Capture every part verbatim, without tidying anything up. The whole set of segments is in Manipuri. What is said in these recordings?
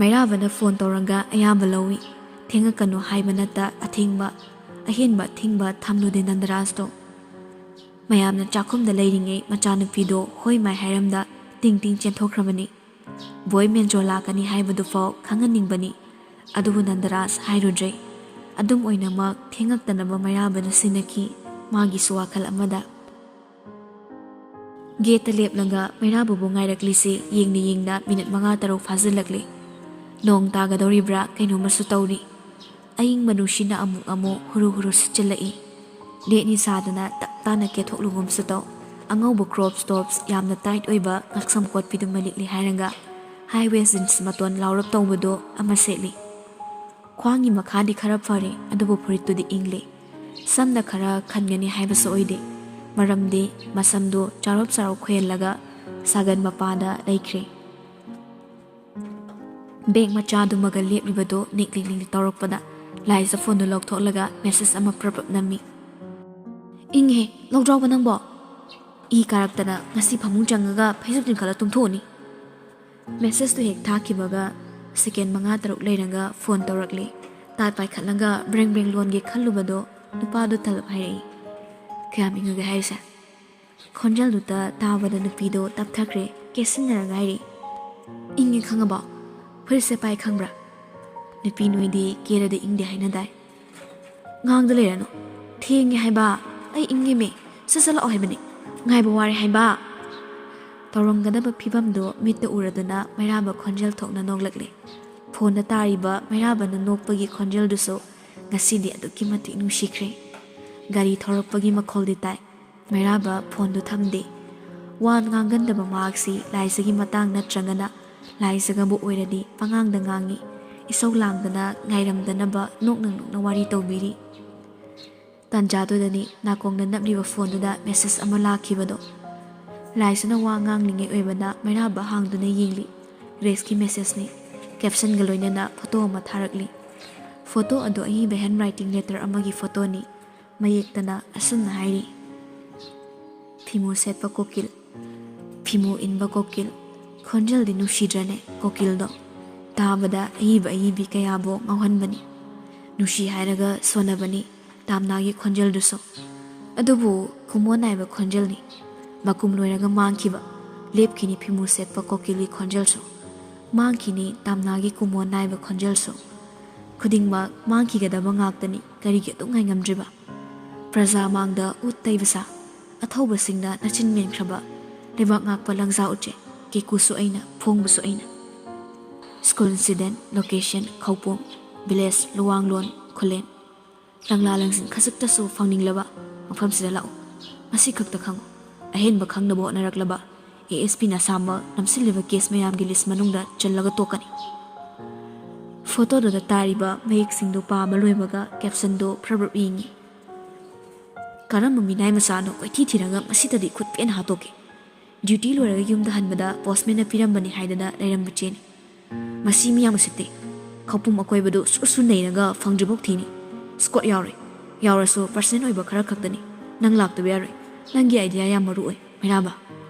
ꯃꯩꯔꯥꯕꯅ ꯐꯣꯟ ꯇꯧꯔꯒ ꯑꯌꯥꯕ ꯂꯧꯏ꯫ ꯊꯦꯡꯉꯛꯀꯅꯨ ꯍꯥꯏꯕ ꯅꯠꯇ ꯑꯊꯦꯡꯕ, ꯑꯍꯦꯟꯕ ꯑꯊꯤꯡꯕ ꯊꯝꯂꯨꯗꯦ ꯅꯟꯗꯔꯥꯖꯇꯣ꯫ ꯃꯌꯥꯝꯅ ꯆꯥꯛꯈꯨꯝꯗ ꯂꯩꯔꯤꯉꯩ ꯃꯆꯥꯅꯨꯄꯤꯗꯣ ꯍꯣꯏ ꯃꯥꯏ ꯍꯥꯏꯔꯝꯗ ꯇꯤꯡ ꯇꯤꯡ ꯆꯦꯟꯊꯣꯛꯈ꯭ꯔꯕꯅꯤ꯫ ꯕꯣꯏ ꯃꯦꯟꯖꯣ ꯂꯥꯛꯀꯅꯤ ꯍꯥꯏꯕꯗꯨꯐꯥꯎ ꯈꯪꯍꯟꯅꯤꯡꯕꯅꯤ꯫ ꯑꯗꯨꯕꯨ ꯅꯟꯗꯔꯥꯖ ꯍꯥꯏꯔꯨꯗ꯭ꯔꯦ꯫ ꯑꯗꯨꯝ ꯑꯣꯏꯅꯃꯛ ꯊꯦꯡꯉꯛꯇꯅꯕ ꯃꯩꯔꯥꯕꯅ ꯁꯤꯟꯅꯈꯤ ꯃꯥꯒꯤꯁꯨ ꯋꯥꯈꯜ ꯑꯃꯗ꯫ ꯒꯦꯠꯇ ꯂꯦꯞꯂꯒ ꯃꯩꯔꯥꯕꯕꯨ ꯉꯥꯏꯔꯛꯂꯤꯁꯤ ꯌꯦꯡꯅ ꯌꯦꯡꯅ ꯃꯤꯅꯤꯠ ꯃꯉꯥ ꯇꯔꯨꯛ ꯐꯥꯖꯤꯜꯂꯛꯂꯦ꯫ ꯅꯣꯡ ꯇꯥꯒꯗꯧꯔꯤꯕ꯭ꯔꯥ ꯀꯩꯅꯣꯝꯃꯁꯨ ꯇꯧꯔꯤ꯫ ꯑꯏꯪꯕ ꯅꯨꯡꯁꯤꯠꯅ ꯑꯃꯨꯛ ꯑꯃꯨꯛ ꯍꯨꯔꯨ ꯍꯨꯔꯨ ꯁꯤꯠꯆꯤꯜꯂꯛꯏ꯫ ꯂꯦꯠꯅꯤ ꯁꯥꯗꯅ ꯇꯞ ꯇꯥꯅ ꯀꯦꯊꯣꯛꯂꯨꯒꯨꯝꯁꯨ ꯇꯧ꯫ ꯑꯉꯧꯕ ꯀ꯭ꯔꯣꯞꯁ ꯇꯣꯞꯁ ꯌꯥꯝꯅ ꯇꯥꯏꯠ ꯑꯣꯏꯕ ꯉꯛꯁꯝ ꯀꯣꯠꯄꯤꯗꯨꯃ ꯂꯤꯠꯂꯤ ꯍꯥꯏꯔꯒ ꯍꯥꯏ ꯋꯦꯁ ꯖꯤꯟꯁ ꯃꯇꯣꯟ ꯂꯥꯎꯔꯞ ꯇꯧꯕꯗꯣ ꯑꯃ ꯁꯦꯠꯂꯤ꯫ ꯈ꯭ꯋꯥꯡꯒꯤ ꯃꯈꯥꯗꯤ ꯈꯔ ꯐꯔꯦ, ꯑꯗꯨꯕꯨ ꯐꯨꯔꯤꯠꯇꯨꯗꯤ ꯏꯪꯂꯦ꯫ ꯁꯝꯅ ꯈꯔ ꯈꯟꯒꯅꯤ ꯍꯥꯏꯕꯁꯨ ꯑꯣꯏꯗꯦ, ꯃꯔꯝꯗꯤ ꯃꯁꯝꯗꯨ ꯆꯥꯔꯣꯞ ꯆꯥꯔꯣꯞ ꯈꯣꯏꯍꯜꯂꯒ ꯁꯥꯒꯟ ꯃꯄꯥꯗ ꯂꯩꯈ꯭ꯔꯦ꯫ ꯕꯦꯒ ꯃꯆꯥꯗꯨꯃꯒ ꯂꯦꯞꯂꯤꯕꯗꯨ ꯅꯤꯛꯂꯤ ꯅꯤꯛꯂꯤ ꯇꯧꯔꯛꯄꯗ ꯂꯥꯏꯖ ꯐꯣꯟꯗꯨ ꯂꯧꯊꯣꯛꯂꯒ ꯃꯦꯁꯦꯖ ꯑꯃ ꯄ꯭ꯔꯞ ꯄ꯭ꯔꯞ ꯅꯝꯃꯤ꯫ "ꯏꯪꯉꯦ, ꯂꯧꯗ꯭ꯔꯥꯎꯕ ꯅꯪꯕꯣ?" ꯏ ꯀꯥꯔꯛꯇꯅ ꯉꯁꯤ ꯐꯃꯨꯡ ꯆꯪꯉꯒ ꯐꯩꯖꯨꯞ ꯆꯤꯡꯈꯠꯂ ꯇꯨꯝꯊꯣꯛꯎꯅꯤ꯫ ꯃꯦꯁꯦꯖꯇꯨ ꯍꯦꯛ ꯊꯥꯈꯤꯕꯒ ꯁꯦꯀꯦꯟ ꯃꯉꯥ ꯇꯔꯨꯛ ꯂꯩꯔꯒ ꯐꯣꯟ ꯇꯧꯔꯛꯂꯦ꯫ ꯇꯥꯠ ꯄꯥꯏꯈꯠꯂꯒ ꯕ꯭ꯔꯦꯡ ꯕ꯭ꯔꯦꯡ ꯂꯣꯟꯒꯦ ꯈꯜꯂꯨꯕꯗꯣ ꯅꯨꯄꯥꯗꯣ ꯇꯂꯞ ꯍꯥꯏꯔꯛꯏ꯫ "ꯀꯌꯥꯝ ꯏꯪꯉꯒꯦ ꯍꯥꯏꯔꯤꯁꯦ?" ꯈꯣꯟꯖꯦꯜꯗꯨꯗ ꯇꯥꯕꯗ ꯅꯨꯄꯤꯗꯣ ꯇꯞꯊꯈ꯭ꯔꯦ, ꯀꯦꯁꯤꯟꯅꯔꯒ ꯍꯥꯏꯔꯛꯏ꯫ "ꯏꯪꯉꯦ ꯈꯪꯉꯕꯣ? ꯐꯨꯔꯤꯠꯁꯦ ꯄꯥꯏ ꯈꯪꯕ꯭ꯔꯥ? ꯅꯨꯄꯤ ꯅꯣꯏꯗꯤ ꯀꯦꯔꯗꯤ ꯏꯪꯗꯦ ꯍꯥꯏꯅꯗꯥꯏ?" "ꯉꯥꯡꯗ ꯂꯩꯔꯅꯨ꯫ ꯊꯦꯡꯉꯦ ꯍꯥꯏꯕ꯫ ꯑꯩ ꯏꯪꯉꯦꯃꯦ꯫ ꯁꯠ ꯁꯠ ꯂꯥꯛꯑꯣ ꯍꯥꯏꯕꯅꯦ꯫ ꯉꯥꯏꯕ ꯋꯥꯔꯦ ꯍꯥꯏꯕ꯫" ꯇꯧꯔꯝꯒꯗꯕ ꯐꯤꯕꯝꯗꯨ ꯃꯤꯠꯇ ꯎꯔꯗꯨꯅ ꯃꯩꯔꯥꯕ ꯈꯣꯟꯖꯦꯜ ꯊꯣꯛꯅ ꯅꯣꯛꯂꯛꯂꯦ꯫ ꯐꯣꯟꯗ ꯇꯥꯔꯤꯕ ꯃꯩꯔꯥꯕꯅ ꯅꯣꯛꯄꯒꯤ ꯈꯣꯟꯖꯦꯜꯗꯨꯁꯨ ꯉꯁꯤꯗꯤ ꯑꯗꯨꯛꯀꯤ ꯃꯇꯤꯛ ꯅꯨꯡꯁꯤꯈ꯭ꯔꯦ꯫ ꯒꯥꯔꯤ ꯊꯧꯔꯛꯄꯒꯤ ꯃꯈꯣꯜꯗꯤ ꯇꯥꯏ꯫ ꯃꯩꯔꯥꯕ ꯐꯣꯟꯗꯨ ꯊꯝꯗꯦ꯫ ꯋꯥ ꯉꯥꯡꯒꯟꯗꯕ ꯃꯍꯥꯛꯁꯤ ꯂꯥꯏꯖꯒꯤ ꯃꯇꯥꯡ ꯅꯠꯇ꯭ꯔꯒꯅ ꯂꯥꯏꯖꯒꯕꯨ ꯑꯣꯏꯔꯗꯤ ꯄꯉꯥꯡꯗ ꯉꯥꯡꯉꯤ꯫ ꯏꯁꯧ ꯂꯥꯡꯗꯅ ꯉꯥꯏꯔꯝꯗꯅꯕ ꯅꯣꯛꯅ ꯅꯣꯛꯅ ꯋꯥꯔꯤ ꯇꯧꯕꯤꯔꯤ꯫ ꯇꯥꯟꯖꯥꯗꯨꯗꯅꯤ ꯅꯥꯀꯣꯡꯗ ꯅꯞꯂꯤꯕ ꯐꯣꯟꯗꯨꯗ ꯃꯦꯁꯦꯖ ꯑꯃ ꯂꯥꯛꯈꯤꯕꯗꯣ꯫ ꯂꯥꯏꯖꯅ ꯋꯥ ꯉꯥꯡꯂꯤꯉꯩ ꯑꯣꯏꯕꯅ ꯃꯩꯔꯥꯕ ꯍꯥꯡꯗꯨꯅ ꯌꯦꯡꯂꯤ꯫ ꯔꯦꯁꯀꯤ ꯃꯦꯁꯦꯖꯅꯤ꯫ ꯀꯦꯞꯁꯟꯒ ꯂꯣꯏꯅꯅ ꯐꯣꯇꯣ ꯑꯃ ꯊꯥꯔꯛꯂꯤ꯫ ꯐꯣꯇꯣ ꯑꯗꯨ ꯑꯏꯕ ꯍꯦꯟ ꯔꯥꯏꯇꯤꯡ ꯂꯦꯇꯔ ꯑꯃꯒꯤ ꯐꯣꯇꯣꯅꯤ꯫ ꯃꯌꯦꯛꯇꯅ ꯑꯁꯨꯝꯅ ꯍꯥꯏꯔꯤ: "ꯐꯤꯃꯨ ꯁꯦꯠꯄ ꯀꯣꯀꯤꯜ, ꯐꯤꯃꯨ ꯏꯟꯕ ꯀꯣꯀꯤꯜ, ꯈꯣꯟꯖꯦꯜꯗꯤ ꯅꯨꯡꯁꯤꯗ꯭ꯔꯅꯦ ꯀꯣꯀꯤꯜꯗꯣ? ꯇꯥꯕꯗ ꯑꯏꯕ ꯑꯏꯕꯤ ꯀꯌꯥꯕꯨ ꯉꯥꯎꯍꯟꯕꯅꯤ꯫ ꯅꯨꯡꯁꯤ ꯍꯥꯏꯔꯒ ꯁꯣꯟꯅꯕꯅꯤ ꯇꯥꯝꯅꯥꯒꯤ ꯈꯣꯟꯖꯦꯜꯗꯨꯁꯨ꯫ ꯑꯗꯨꯕꯨ ꯀꯨꯃꯣꯟ ꯅꯥꯏꯕ ꯈꯣꯟꯖꯦꯜꯅꯤ꯫ ꯃꯀꯨꯝ ꯂꯣꯏꯔꯒ ꯃꯥꯡꯈꯤꯕ, ꯂꯦꯞꯈꯤꯅꯤ ꯐꯤꯃꯨ ꯁꯦꯠꯄ ꯀꯣꯀꯤꯜꯒꯤ ꯈꯣꯟꯖꯦꯜꯁꯨ꯫ ꯃꯥꯡꯈꯤꯅꯤ ꯇꯥꯝꯅꯥꯒꯤ ꯀꯨꯃꯣꯟ ꯅꯥꯏꯕ ꯈꯣꯟꯖꯦꯜꯁꯨ꯫ ꯈꯨꯗꯤꯡꯃꯛ ꯃꯥꯡꯈꯤꯒꯗꯕ ꯉꯥꯛꯇꯅꯤ, ꯀꯔꯤꯒꯤ ꯑꯗꯨꯛ ꯉꯥꯏꯉꯝꯗ꯭ꯔꯤꯕ? ꯄ꯭ꯔꯖꯥ ꯃꯥꯡꯗ ꯎꯠ ꯇꯩꯕ ꯁꯥ, ꯑꯊꯧꯕꯁꯤꯡꯅ ꯅꯆꯤꯟ ꯃꯦꯟꯈ꯭ꯔꯕ, ꯂꯩꯕꯥꯛ ꯉꯥꯛꯄ ꯂꯪꯖꯥ ꯎꯆꯦꯛ, ꯀꯦꯀꯨꯁꯨ ꯑꯩꯅ, ꯐꯣꯡꯕꯁꯨ ꯑꯩꯅ꯫ School incident, location, ꯈꯧꯄꯨꯝ, village, ꯂꯨꯋꯥꯡꯂꯣꯟ, ꯈꯨꯂꯦꯟ꯫ ꯂꯪꯂꯥ ꯂꯪꯁꯤꯟ ꯈꯖꯤꯛꯇꯁꯨ ꯐꯪꯅꯤꯡꯂꯕ ꯃꯐꯝꯁꯤꯗ ꯂꯥꯛꯎ꯫ ꯃꯁꯤ ꯈꯛꯇ ꯈꯪꯉꯨ, ꯑꯍꯦꯟꯕ ꯈꯪꯅꯕ ꯍꯣꯠꯅꯔꯛꯂꯕ ꯑꯦ ꯑꯦꯁ ꯄꯤꯅ ꯑꯁꯥꯝꯕ ꯅꯝꯁꯤꯜꯂꯤꯕ ꯀꯦꯁ ꯃꯌꯥꯝꯒꯤ ꯂꯤꯁ ꯃꯅꯨꯡꯗ ꯆꯜꯂꯒ ꯇꯣꯛꯀꯅꯤ꯫ ꯐꯣꯇꯣꯗꯨꯗ ꯇꯥꯔꯤꯕ ꯃꯌꯦꯛꯁꯤꯡꯗꯨ ꯄꯥꯕ ꯂꯣꯏꯕꯒ ꯀꯦꯞꯁꯟꯗꯨ ꯐ꯭ꯔꯞ ꯐ꯭ꯔꯞ ꯌꯦꯡꯉꯤ꯫ ꯀꯔꯝꯕ ꯃꯤꯅꯥꯏ ꯃꯆꯥꯅꯣ ꯀꯣꯏꯊꯤ ꯊꯤꯔꯒ ꯃꯁꯤꯗꯗꯤ ꯈꯨꯠ ꯄꯦꯟꯅ ꯍꯥꯠꯇꯣꯛꯀꯦ꯫ ꯗ꯭ꯌꯨꯇꯤ ꯂꯣꯏꯔꯒ ꯌꯨꯝꯗ ꯍꯟꯕꯗ ꯄꯣꯁꯃꯦꯟꯅ ꯄꯤꯔꯝꯕꯅꯤ ꯍꯥꯏꯗꯅ ꯂꯩꯔꯝꯕ ꯆꯦꯅꯤ꯫ ꯃꯁꯤ ꯃꯤ ꯌꯥꯝ ꯎꯁꯤꯠꯇꯦ꯫ ꯈꯧꯄꯨꯝ ꯑꯀꯣꯏꯕꯗꯨ ꯁꯨ ꯁꯨ ꯅꯩꯔꯒ ꯐꯪꯗ꯭ꯔꯤꯐꯥꯎ ꯊꯤꯅꯤ꯫ ꯁ꯭ꯀꯣꯠ ꯌꯥꯎꯔꯣꯏ꯫ ꯌꯥꯎꯔꯁꯨ ꯄꯔꯁꯅꯦꯜ ꯑꯣꯏꯕ ꯈꯔ ꯈꯛꯇꯅꯤ꯫ ꯅꯪ ꯂꯥꯛꯇꯕ ꯌꯥꯔꯣꯏ꯫ ꯅꯪꯒꯤ ꯑꯥꯏꯗꯤꯌꯥ ꯌꯥꯝ ꯃꯔꯨ ꯑꯣꯏ, ꯃꯩꯔꯥꯕ꯫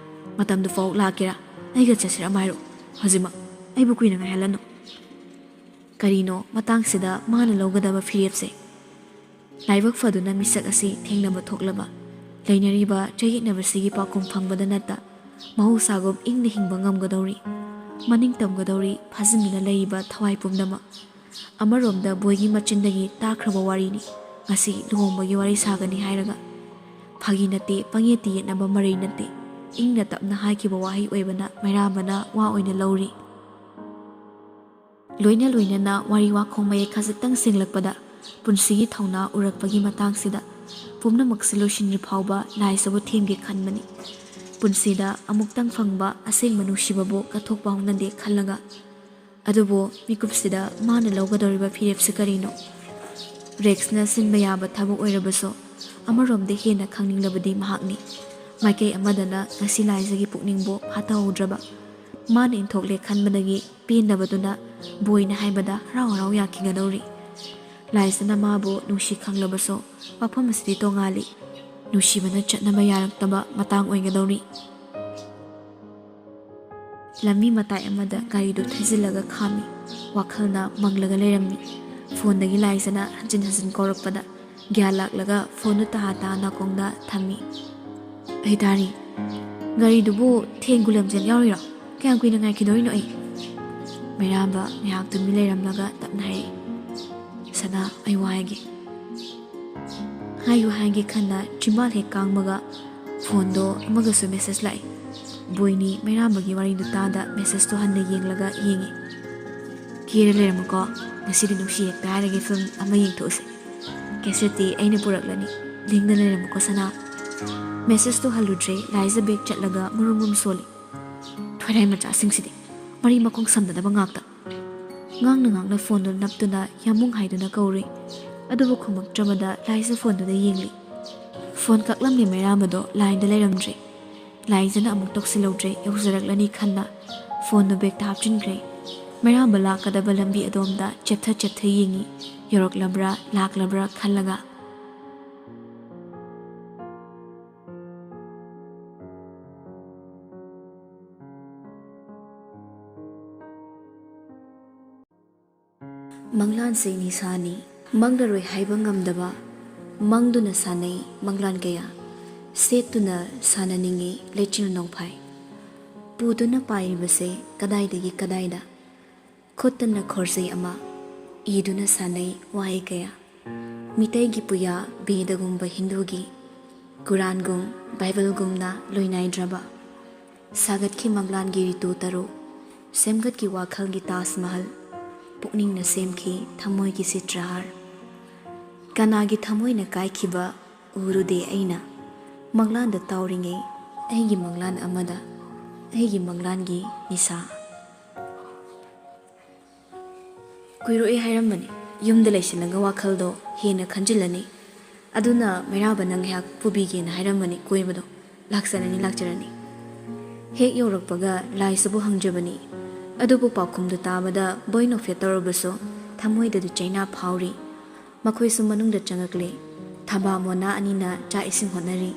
ꯃꯇꯝꯗꯨ ꯐꯥꯎ ꯂꯥꯛꯀꯦꯔꯥ? ꯑꯩꯒ ꯆꯠꯁꯤꯔꯥ ꯑꯃ ꯍꯥꯏꯔꯛꯑꯣ ꯍꯧꯖꯤꯛꯃꯛ꯫ ꯑꯩꯕꯨ ꯀꯨꯏꯅ ꯉꯥꯏꯍꯜꯂꯅꯨ꯫ ꯀꯔꯤꯅꯣ ꯃꯇꯥꯡꯁꯤꯗ ꯃꯥꯅ ꯂꯧꯒꯗꯕ ꯐꯤꯔꯦꯞꯁꯦ? ꯂꯥꯏꯕꯛ ꯐꯗꯨꯅ ꯃꯤꯁꯛ ꯑꯁꯤ ꯊꯦꯡꯅꯕ ꯊꯣꯛꯂꯕ, ꯂꯩꯅꯔꯤꯕ ꯆꯌꯦꯠꯅꯕꯁꯤꯒꯤ ꯄꯥꯎꯈꯨꯝ ꯐꯪꯕꯗ ꯅꯠꯇ, ꯃꯍꯧꯁꯥꯒꯨꯝ ꯏꯪꯅ ꯍꯤꯡꯕ ꯉꯝꯒꯗꯧꯔꯤ, ꯃꯅꯤꯡ ꯇꯝꯒꯗꯧꯔꯤ, ꯐꯥꯖꯤꯟꯗꯨꯅ ꯂꯩꯔꯤꯕ ꯊꯋꯥꯏ ꯄꯨꯝꯅꯃꯛ꯫ ꯑꯃꯔꯣꯝꯗ ꯕꯣꯏꯒꯤ ꯃꯆꯤꯟꯗꯒꯤ ꯇꯥꯈ꯭ꯔꯕ ꯋꯥꯔꯤꯅꯤ꯫ ꯉꯁꯤ ꯂꯨꯍꯣꯡꯕꯒꯤ ꯋꯥꯔꯤ ꯁꯥꯒꯅꯤ ꯍꯥꯏꯔꯒ ꯐꯥꯒꯤ ꯅꯠꯇꯦ, ꯄꯪꯌꯦꯠꯇ ꯌꯦꯠꯅꯕ ꯃꯔꯩ ꯅꯠꯇꯦ, ꯏꯪꯅ ꯇꯞꯅ ꯍꯥꯏꯈꯤꯕ ꯋꯥꯍꯩ ꯑꯣꯏꯕꯅ ꯃꯩꯔꯥꯕꯅ ꯋꯥ ꯑꯣꯏꯅ ꯂꯧꯔꯤ꯫ ꯂꯣꯏꯅ ꯂꯣꯏꯅꯅ ꯋꯥꯔꯤ ꯋꯥꯈꯣꯡ ꯃꯌꯦꯛ ꯈꯖꯤꯛꯇꯪ ꯁꯦꯡꯂꯛꯄꯗ ꯄꯨꯟꯁꯤꯒꯤ ꯊꯧꯅꯥ ꯎꯔꯛꯄꯒꯤ ꯃꯇꯥꯡꯁꯤꯗ ꯄꯨꯝꯅꯃꯛꯁꯤ ꯂꯣꯏꯁꯤꯟꯗ꯭ꯔꯤ ꯐꯥꯎꯕ ꯂꯥꯏꯁꯤꯕꯨ ꯊꯦꯝꯒꯦ ꯈꯟꯕꯅꯤ꯫ ꯄꯨꯟꯁꯤꯗ ꯑꯃꯨꯛꯇꯪ ꯐꯪꯕ ꯑꯁꯦꯡꯕ ꯅꯨꯡꯁꯤꯕꯕꯨ ꯀꯠꯊꯣꯛꯄ ꯍꯧꯅꯗꯦ ꯈꯜꯂꯒ꯫ ꯑꯗꯨꯕꯨ ꯃꯤꯀꯨꯞꯁꯤꯗ ꯃꯥꯅ ꯂꯧꯒꯗꯧꯔꯤꯕ ꯐꯤꯔꯦꯞꯁꯤ ꯀꯔꯤꯅꯣ? ꯔꯦꯛꯁꯅ ꯁꯤꯟꯕ ꯌꯥꯕ ꯊꯕꯛ ꯑꯣꯏꯔꯕꯁꯨ ꯑꯃꯔꯣꯝꯗ ꯍꯦꯟꯅ ꯈꯪꯅꯤꯡꯂꯕꯗꯤ ꯃꯍꯥꯛꯅꯤ꯫ ꯃꯥꯏꯀꯩ ꯑꯃꯗꯅ ꯉꯁꯤ ꯂꯥꯏꯖꯒꯤ ꯄꯨꯛꯅꯤꯡꯕꯨ ꯐꯥꯊꯍꯧꯗ꯭ꯔꯕ ꯃꯥꯅ ꯏꯟꯊꯣꯛꯂꯦ ꯈꯟꯕꯗꯒꯤ ꯄꯦꯟꯗꯕꯗꯨꯅ ꯕꯣꯏꯅ ꯍꯥꯏꯕꯗ ꯍꯔꯥꯎ ꯍꯔꯥꯎ ꯌꯥꯈꯤꯒꯗꯧꯔꯤ꯫ ꯂꯥꯏꯖꯅ ꯃꯥꯕꯨ ꯅꯨꯡꯁꯤ ꯈꯪꯂꯕꯁꯨ ꯋꯥꯐꯝ ꯑꯁꯤꯗꯤ ꯇꯣꯉꯥꯜꯂꯤ꯫ ꯅꯨꯡꯁꯤꯕꯅ ꯆꯠꯅꯕ ꯌꯥꯔꯛꯇꯕ ꯃꯇꯥꯡ ꯑꯣꯏꯒꯗꯧꯔꯤ꯫ ꯂꯝꯕꯤ ꯃꯇꯥꯏ ꯑꯃꯗ ꯒꯥꯔꯤꯗꯨ ꯊꯩꯖꯤꯜꯂꯒ ꯈꯥꯝꯃꯤ꯫ ꯋꯥꯈꯜꯅ ꯃꯪꯂꯒ ꯂꯩꯔꯝꯃꯤ꯫ ꯐꯣꯟꯗꯒꯤ ꯂꯥꯏꯖꯅ ꯍꯟꯖꯤꯟ ꯍꯟꯖꯤꯟ ꯀꯧꯔꯛꯄꯗ ꯒ꯭ꯌꯥꯟ ꯂꯥꯛꯂꯒ ꯐꯣꯟꯗꯨ ꯇꯍꯥ ꯇꯍꯥ ꯅꯥꯀꯣꯡꯗ ꯊꯝꯃꯤ꯫ "ꯑꯩ ꯇꯥꯔꯤ꯫ ꯒꯥꯔꯤꯗꯨꯕꯨ ꯊꯦꯡꯒꯨ ꯂꯝꯖꯦꯜ ꯌꯥꯎꯔꯤꯔꯣ? ꯀꯌꯥꯝ ꯀꯨꯏꯅ ꯉꯥꯏꯈꯤꯗꯣꯔꯤꯅꯣ ꯑꯩ?" ꯃꯩꯔꯥꯕ ꯉꯥꯏꯍꯥꯛ ꯇꯨꯃꯤꯟ ꯂꯩꯔꯝꯂꯒ ꯇꯞꯅ ꯍꯥꯏꯔꯛꯏ꯫ "ꯁꯅꯥ, ꯑꯩ ꯋꯥ ꯍꯥꯏꯒꯦ꯫" ꯍꯥꯏꯌꯨ ꯍꯥꯏꯒꯦ ꯈꯟꯅ ꯆꯤꯝꯕꯥꯜ ꯍꯦꯛ ꯀꯥꯡꯕꯒ ꯐꯣꯟꯗꯣ ꯑꯃꯒꯁꯨ ꯃꯦꯁꯦꯖ ꯂꯥꯛꯏ꯫ ꯕꯣꯏꯅꯤ ꯃꯩꯔꯥꯕꯒꯤ ꯋꯥꯔꯤꯗꯨ ꯇꯥꯗ ꯃꯦꯁꯦꯖꯇꯣ ꯍꯟꯅ ꯌꯦꯡꯂꯒ ꯌꯦꯡꯉꯤ꯫ "ꯀꯦꯔ ꯂꯩꯔꯝꯃꯨꯀꯣ, ꯉꯁꯤꯗꯤ ꯅꯨꯡꯁꯤ ꯍꯦꯛꯇ ꯍꯥꯏꯔꯒꯦ ꯐꯤꯂꯝ ꯑꯃ ꯌꯦꯡꯊꯣꯛꯎꯁꯦ꯫ ꯀꯦꯁꯦꯠꯇꯤ ꯑꯩꯅ ꯄꯨꯔꯛꯂꯅꯤ, ꯂꯦꯡꯗꯅ ꯂꯩꯔꯝꯃꯨꯀꯣ ꯁꯅꯥ꯫" ꯃꯦꯁꯦꯖꯇꯣ ꯍꯜꯂꯨꯗ꯭ꯔꯦ, ꯂꯥꯏꯖ ꯕꯦꯛ ꯆꯠꯂꯒ ꯃꯔꯨꯝ ꯃꯔꯨꯝ ꯁꯣꯜꯂꯤ꯫ "ꯊꯣꯏꯔꯥꯏ ꯃꯆꯥꯁꯤꯡꯁꯤꯗꯤ ꯃꯔꯤ ꯃꯈꯣꯡ ꯁꯝꯅꯗꯕ ꯉꯥꯛꯇ꯫" ꯉꯥꯡꯅ ꯉꯥꯡꯅ ꯐꯣꯟꯗꯨ ꯅꯞꯇꯨꯅ ꯌꯥꯝꯕꯨꯡ ꯍꯥꯏꯗꯨꯅ ꯀꯧꯔꯨꯏ꯫ ꯑꯗꯨꯕꯨ ꯈꯨꯝꯃꯛꯇ꯭ꯔꯕꯗ ꯂꯥꯏꯖ ꯐꯣꯟꯗꯨꯗ ꯌꯦꯡꯂꯤ꯫ ꯐꯣꯟ ꯀꯛꯂꯝꯂꯦ ꯃꯩꯔꯥꯕꯗꯣ ꯂꯥꯏꯟꯗ ꯂꯩꯔꯝꯗ꯭ꯔꯦ꯫ ꯂꯥꯏꯖꯅ ꯑꯃꯨꯛ ꯇꯧꯁꯤꯜꯍꯧꯗ꯭ꯔꯦ, ꯌꯧꯖꯔꯛꯂꯅꯤ ꯈꯟꯅ ꯐꯣꯟꯗꯨ ꯕꯦꯛꯇ ꯍꯥꯞꯆꯤꯟꯈ꯭ꯔꯦ꯫ ꯃꯩꯔꯥꯕ ꯂꯥꯛꯀꯗꯕ ꯂꯝꯕꯤ ꯑꯗꯣꯝꯗ ꯆꯦꯞꯊ ꯆꯦꯞꯊ ꯌꯦꯡꯉꯤ꯫ ꯌꯧꯔꯛꯂꯕ꯭ꯔꯥ ꯂꯥꯛꯂꯕ꯭ꯔꯥ ꯈꯜꯂꯒ꯫ ꯃꯪꯂꯥꯟꯁꯦ ꯅꯤꯁꯥꯅꯤ, ꯃꯪꯂꯔꯣꯏ ꯍꯥꯏꯕ ꯉꯝꯗꯕ꯫ ꯃꯪꯗꯨꯅ ꯁꯥꯟꯅꯩ ꯃꯪꯂꯥꯟ ꯀꯌꯥ, ꯁꯦꯠꯇꯨꯅ ꯁꯥꯟꯅꯅꯤꯡꯉꯤ ꯂꯩꯆꯤꯜ ꯅꯣꯡꯐꯥꯏ꯫ ꯄꯨꯗꯨꯅ ꯄꯥꯏꯔꯤꯕꯁꯦ ꯀꯗꯥꯏꯗꯒꯤ ꯀꯗꯥꯏꯗ? ꯈꯨꯠꯇꯅ ꯈꯣꯔꯖꯩ ꯑꯃ, ꯏꯗꯨꯅ ꯁꯥꯟꯅꯩ ꯋꯥꯍꯩ ꯀꯌꯥ꯫ ꯃꯤꯇꯩꯒꯤ ꯄꯨꯌꯥ ꯕꯦꯗꯒꯨꯝꯕ ꯍꯤꯟꯗꯨꯒꯤ, ꯀꯨꯔꯥꯟꯒꯨꯝ ꯕꯥꯏꯕꯜꯒꯨꯝꯅ ꯂꯣꯏꯅꯥꯏꯗ꯭ꯔꯕ꯫ ꯁꯥꯒꯠꯈꯤ ꯃꯪꯂꯥꯟꯒꯤ ꯔꯤꯇꯨ ꯇꯔꯨꯛ, ꯁꯦꯝꯒꯠꯈꯤ ꯋꯥꯈꯜꯒꯤ ꯇꯥꯖ ꯃꯍꯜ, ꯄꯨꯛꯅꯤꯡꯅ ꯁꯦꯝꯈꯤ ꯊꯃꯣꯏꯒꯤ ꯆꯤꯇ꯭ꯔꯍꯥꯔ꯫ ꯀꯅꯥꯒꯤ ꯊꯃꯣꯏꯅ ꯀꯥꯏꯈꯤꯕ ꯎꯔꯨꯗꯦ ꯑꯩꯅ, ꯃꯪꯂꯥꯟꯗ ꯇꯥꯎꯔꯤꯉꯩ ꯑꯩꯒꯤ ꯃꯪꯂꯥꯟ ꯑꯃꯗ, ꯑꯩꯒꯤ ꯃꯪꯂꯥꯟꯒꯤ ꯅꯤꯁꯥ꯫ ꯀꯨꯏꯔꯣꯏ ꯍꯥꯏꯔꯝꯕꯅꯤ꯫ ꯌꯨꯝꯗ ꯂꯩꯁꯤꯜꯂꯒ ꯋꯥꯈꯜꯗꯣ ꯍꯦꯟꯅ ꯈꯟꯖꯤꯜꯂꯅꯤ꯫ ꯑꯗꯨꯅ ꯃꯩꯔꯥꯕꯅ ꯉꯥꯏꯍꯥꯛ ꯄꯨꯕꯤꯒꯦꯅ ꯍꯥꯏꯔꯝꯕꯅꯤ ꯀꯣꯏꯕꯗꯣ꯫ ꯂꯥꯛꯆꯔꯅꯤ, ꯂꯥꯛꯆꯔꯅꯤ꯫ ꯍꯦꯛ ꯌꯧꯔꯛꯄꯒ ꯂꯥꯏꯁꯤꯕꯨ ꯍꯪꯖꯕꯅꯤ꯫ ꯑꯗꯨꯕꯨ ꯄꯥꯎꯈꯨꯝꯗꯨ ꯇꯥꯕꯗ ꯕꯣꯏ ꯅꯣꯛꯐꯦꯠ ꯇꯧꯔꯕꯁꯨ ꯊꯃꯣꯏꯗꯗꯤ ꯆꯩꯅꯥ ꯐꯥꯎꯔꯤ꯫ ꯃꯈꯣꯏꯁꯨ ꯃꯅꯨꯡꯗ ꯆꯪꯉꯛꯂꯦ꯫ ꯊꯝꯕꯥꯜ ꯃꯣꯅꯥ ꯑꯅꯤꯅ ꯆꯥꯛ ꯏꯁꯤꯡ ꯍꯣꯠꯅꯔꯤ꯫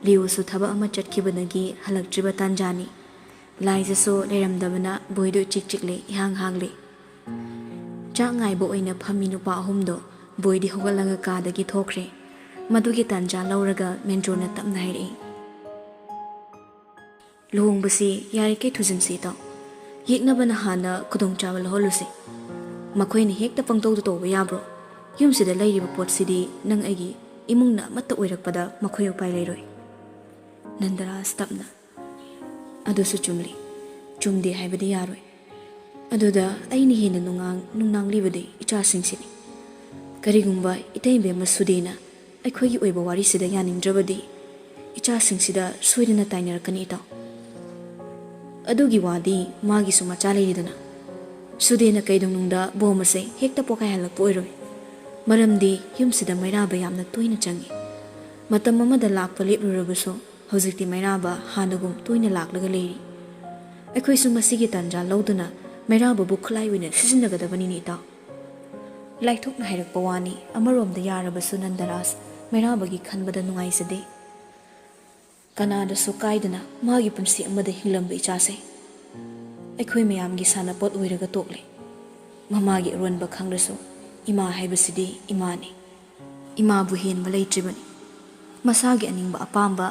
ꯂꯤꯌꯨꯁꯨ ꯊꯕꯛ ꯑꯃ ꯆꯠꯈꯤꯕꯗꯒꯤ ꯍꯜꯂꯛꯇ꯭ꯔꯤꯕ ꯇꯥꯟꯖꯥꯅꯤ꯫ ꯂꯥꯏꯖꯁꯨ ꯂꯩꯔꯝꯗꯕꯅ ꯕꯣꯏꯗꯨ ꯏꯆꯤꯛ ꯆꯤꯛꯂꯤ, ꯏꯍꯥꯡ ꯍꯥꯡꯂꯤ꯫ ꯆꯥꯛ ꯉꯥꯏꯕ ꯑꯣꯏꯅ ꯐꯝꯃꯤ ꯅꯨꯄꯥ ꯑꯍꯨꯝꯗꯣ ꯕꯣꯏꯗꯤ ꯍꯧꯒꯠꯂꯒ ꯀꯥꯗꯒꯤ ꯊꯣꯛꯈ꯭ꯔꯦ꯫ ꯃꯗꯨꯒꯤ ꯇꯥꯟꯖꯥ ꯂꯧꯔꯒ ꯃꯦꯟꯖꯣꯔꯅ ꯇꯞꯅ ꯍꯥꯏꯔꯛꯏ, "ꯂꯨꯍꯣꯡꯕꯁꯤ ꯌꯥꯔꯤꯈꯩ ꯊꯨꯖꯤꯟꯁꯤ ꯏꯇꯥꯎ꯫ ꯌꯦꯛꯅꯕꯅ ꯍꯥꯟꯅ ꯈꯨꯗꯣꯡꯆꯥꯕ ꯂꯧꯍꯜꯂꯨꯁꯤ꯫ ꯃꯈꯣꯏꯅ ꯍꯦꯛꯇ ꯄꯪꯇꯧꯗ ꯇꯧꯕ ꯌꯥꯕ꯭ꯔꯣ? ꯌꯨꯝꯁꯤꯗ ꯂꯩꯔꯤꯕ ꯄꯣꯠꯁꯤꯗꯤ ꯅꯪ ꯑꯩꯒꯤ ꯏꯃꯨꯡꯅ ꯑꯃꯠꯇ ꯑꯣꯏꯔꯛꯄꯗ ꯃꯈꯣꯏ ꯎꯄꯥꯏ ꯂꯩꯔꯣꯏ꯫" ꯅꯟꯗꯔꯥꯖ ꯇꯞꯅ, "ꯑꯗꯨꯁꯨ ꯆꯨꯝꯂꯤ꯫ ꯆꯨꯝꯗꯦ ꯍꯥꯏꯕꯗꯤ ꯌꯥꯔꯣꯏ꯫ ꯑꯗꯨꯗ ꯑꯩꯅ ꯍꯦꯟꯅ ꯅꯨꯡꯉꯥꯡ-, ꯅꯨꯡꯅꯥꯡꯂꯤꯕꯗꯤ ꯏꯆꯥꯁꯤꯡꯁꯤꯅꯤ꯫ ꯀꯔꯤꯒꯨꯝꯕ ꯏꯇꯩꯃꯕꯦꯝꯃ ꯁꯨꯗꯦꯅ ꯑꯩꯈꯣꯏꯒꯤ ꯑꯣꯏꯕ ꯋꯥꯔꯤꯁꯤꯗ ꯌꯥꯅꯤꯡꯗ꯭ꯔꯕꯗꯤ ꯏꯆꯥꯁꯤꯡꯁꯤꯗ ꯁꯣꯏꯗꯅ ꯇꯥꯏꯅꯔꯛꯀꯅꯤ ꯏꯇꯥꯎ꯫ ꯑꯗꯨꯒꯤ ꯋꯥꯗꯤ ꯃꯥꯒꯤꯁꯨ ꯃꯆꯥ ꯂꯩꯔꯤꯗꯅ꯫ ꯁꯨꯗꯦꯅ ꯀꯩꯗꯧꯅꯨꯡꯗ ꯕꯣꯝ ꯑꯁꯦ ꯍꯦꯛꯇ ꯄꯣꯈꯥꯏꯍꯜꯂꯛꯄ ꯑꯣꯏꯔꯣꯏ꯫ ꯃꯔꯝꯗꯤ ꯌꯨꯝꯁꯤꯗ ꯃꯩꯔꯥꯕ ꯌꯥꯝꯅ ꯇꯣꯏꯅ ꯆꯪꯏ꯫ ꯃꯇꯝ ꯑꯃꯗ ꯂꯥꯛꯄ ꯂꯦꯞꯂꯨꯔꯕꯁꯨ ꯍꯧꯖꯤꯛꯇꯤ ꯃꯩꯔꯥꯕ ꯍꯥꯟꯅꯒꯨꯝ ꯇꯣꯏꯅ ꯂꯥꯛꯂꯒ ꯂꯩꯔꯤ꯫ ꯑꯩꯈꯣꯏꯁꯨ ꯃꯁꯤꯒꯤ ꯇꯥꯟꯖꯥ ꯂꯧꯗꯨꯅ ꯃꯩꯔꯥꯕꯕꯨ ꯈꯨꯠꯂꯥꯏ ꯑꯣꯏꯅ ꯁꯤꯖꯤꯟꯅꯒꯗꯕꯅꯤꯅꯦ ꯏꯇꯥꯎ꯫" ꯂꯥꯏꯊꯣꯛꯅ ꯍꯥꯏꯔꯛꯄ ꯋꯥꯅꯤ꯫ ꯑꯃꯔꯣꯝꯗ ꯌꯥꯔꯕꯁꯨ ꯅꯟꯗꯔꯥꯖ ꯃꯩꯔꯥꯕꯒꯤ ꯈꯟꯕꯗ ꯅꯨꯡꯉꯥꯏꯖꯗꯦ꯫ ꯀꯅꯥꯗꯁꯨ ꯀꯥꯏꯗꯅ ꯃꯥꯒꯤ ꯄꯨꯟꯁꯤ ꯑꯃꯗ ꯍꯤꯡꯂꯝꯕ ꯏꯆꯥꯁꯦ ꯑꯩꯈꯣꯏ ꯃꯌꯥꯝꯒꯤ ꯁꯥꯟꯅꯄꯣꯠ ꯑꯣꯏꯔꯒ ꯇꯣꯛꯂꯦ꯫ ꯃꯃꯥꯒꯤ ꯑꯔꯣꯟꯕ ꯈꯪꯂꯁꯨ ꯏꯃꯥ ꯍꯥꯏꯕꯁꯤꯗꯤ ꯏꯃꯥꯅꯤ꯫ ꯏꯃꯥꯕꯨ ꯍꯦꯟꯕ ꯂꯩꯇ꯭ꯔꯤꯕꯅꯤ꯫ ꯃꯁꯥꯒꯤ ꯑꯅꯤꯡꯕ ꯑꯄꯥꯝꯕ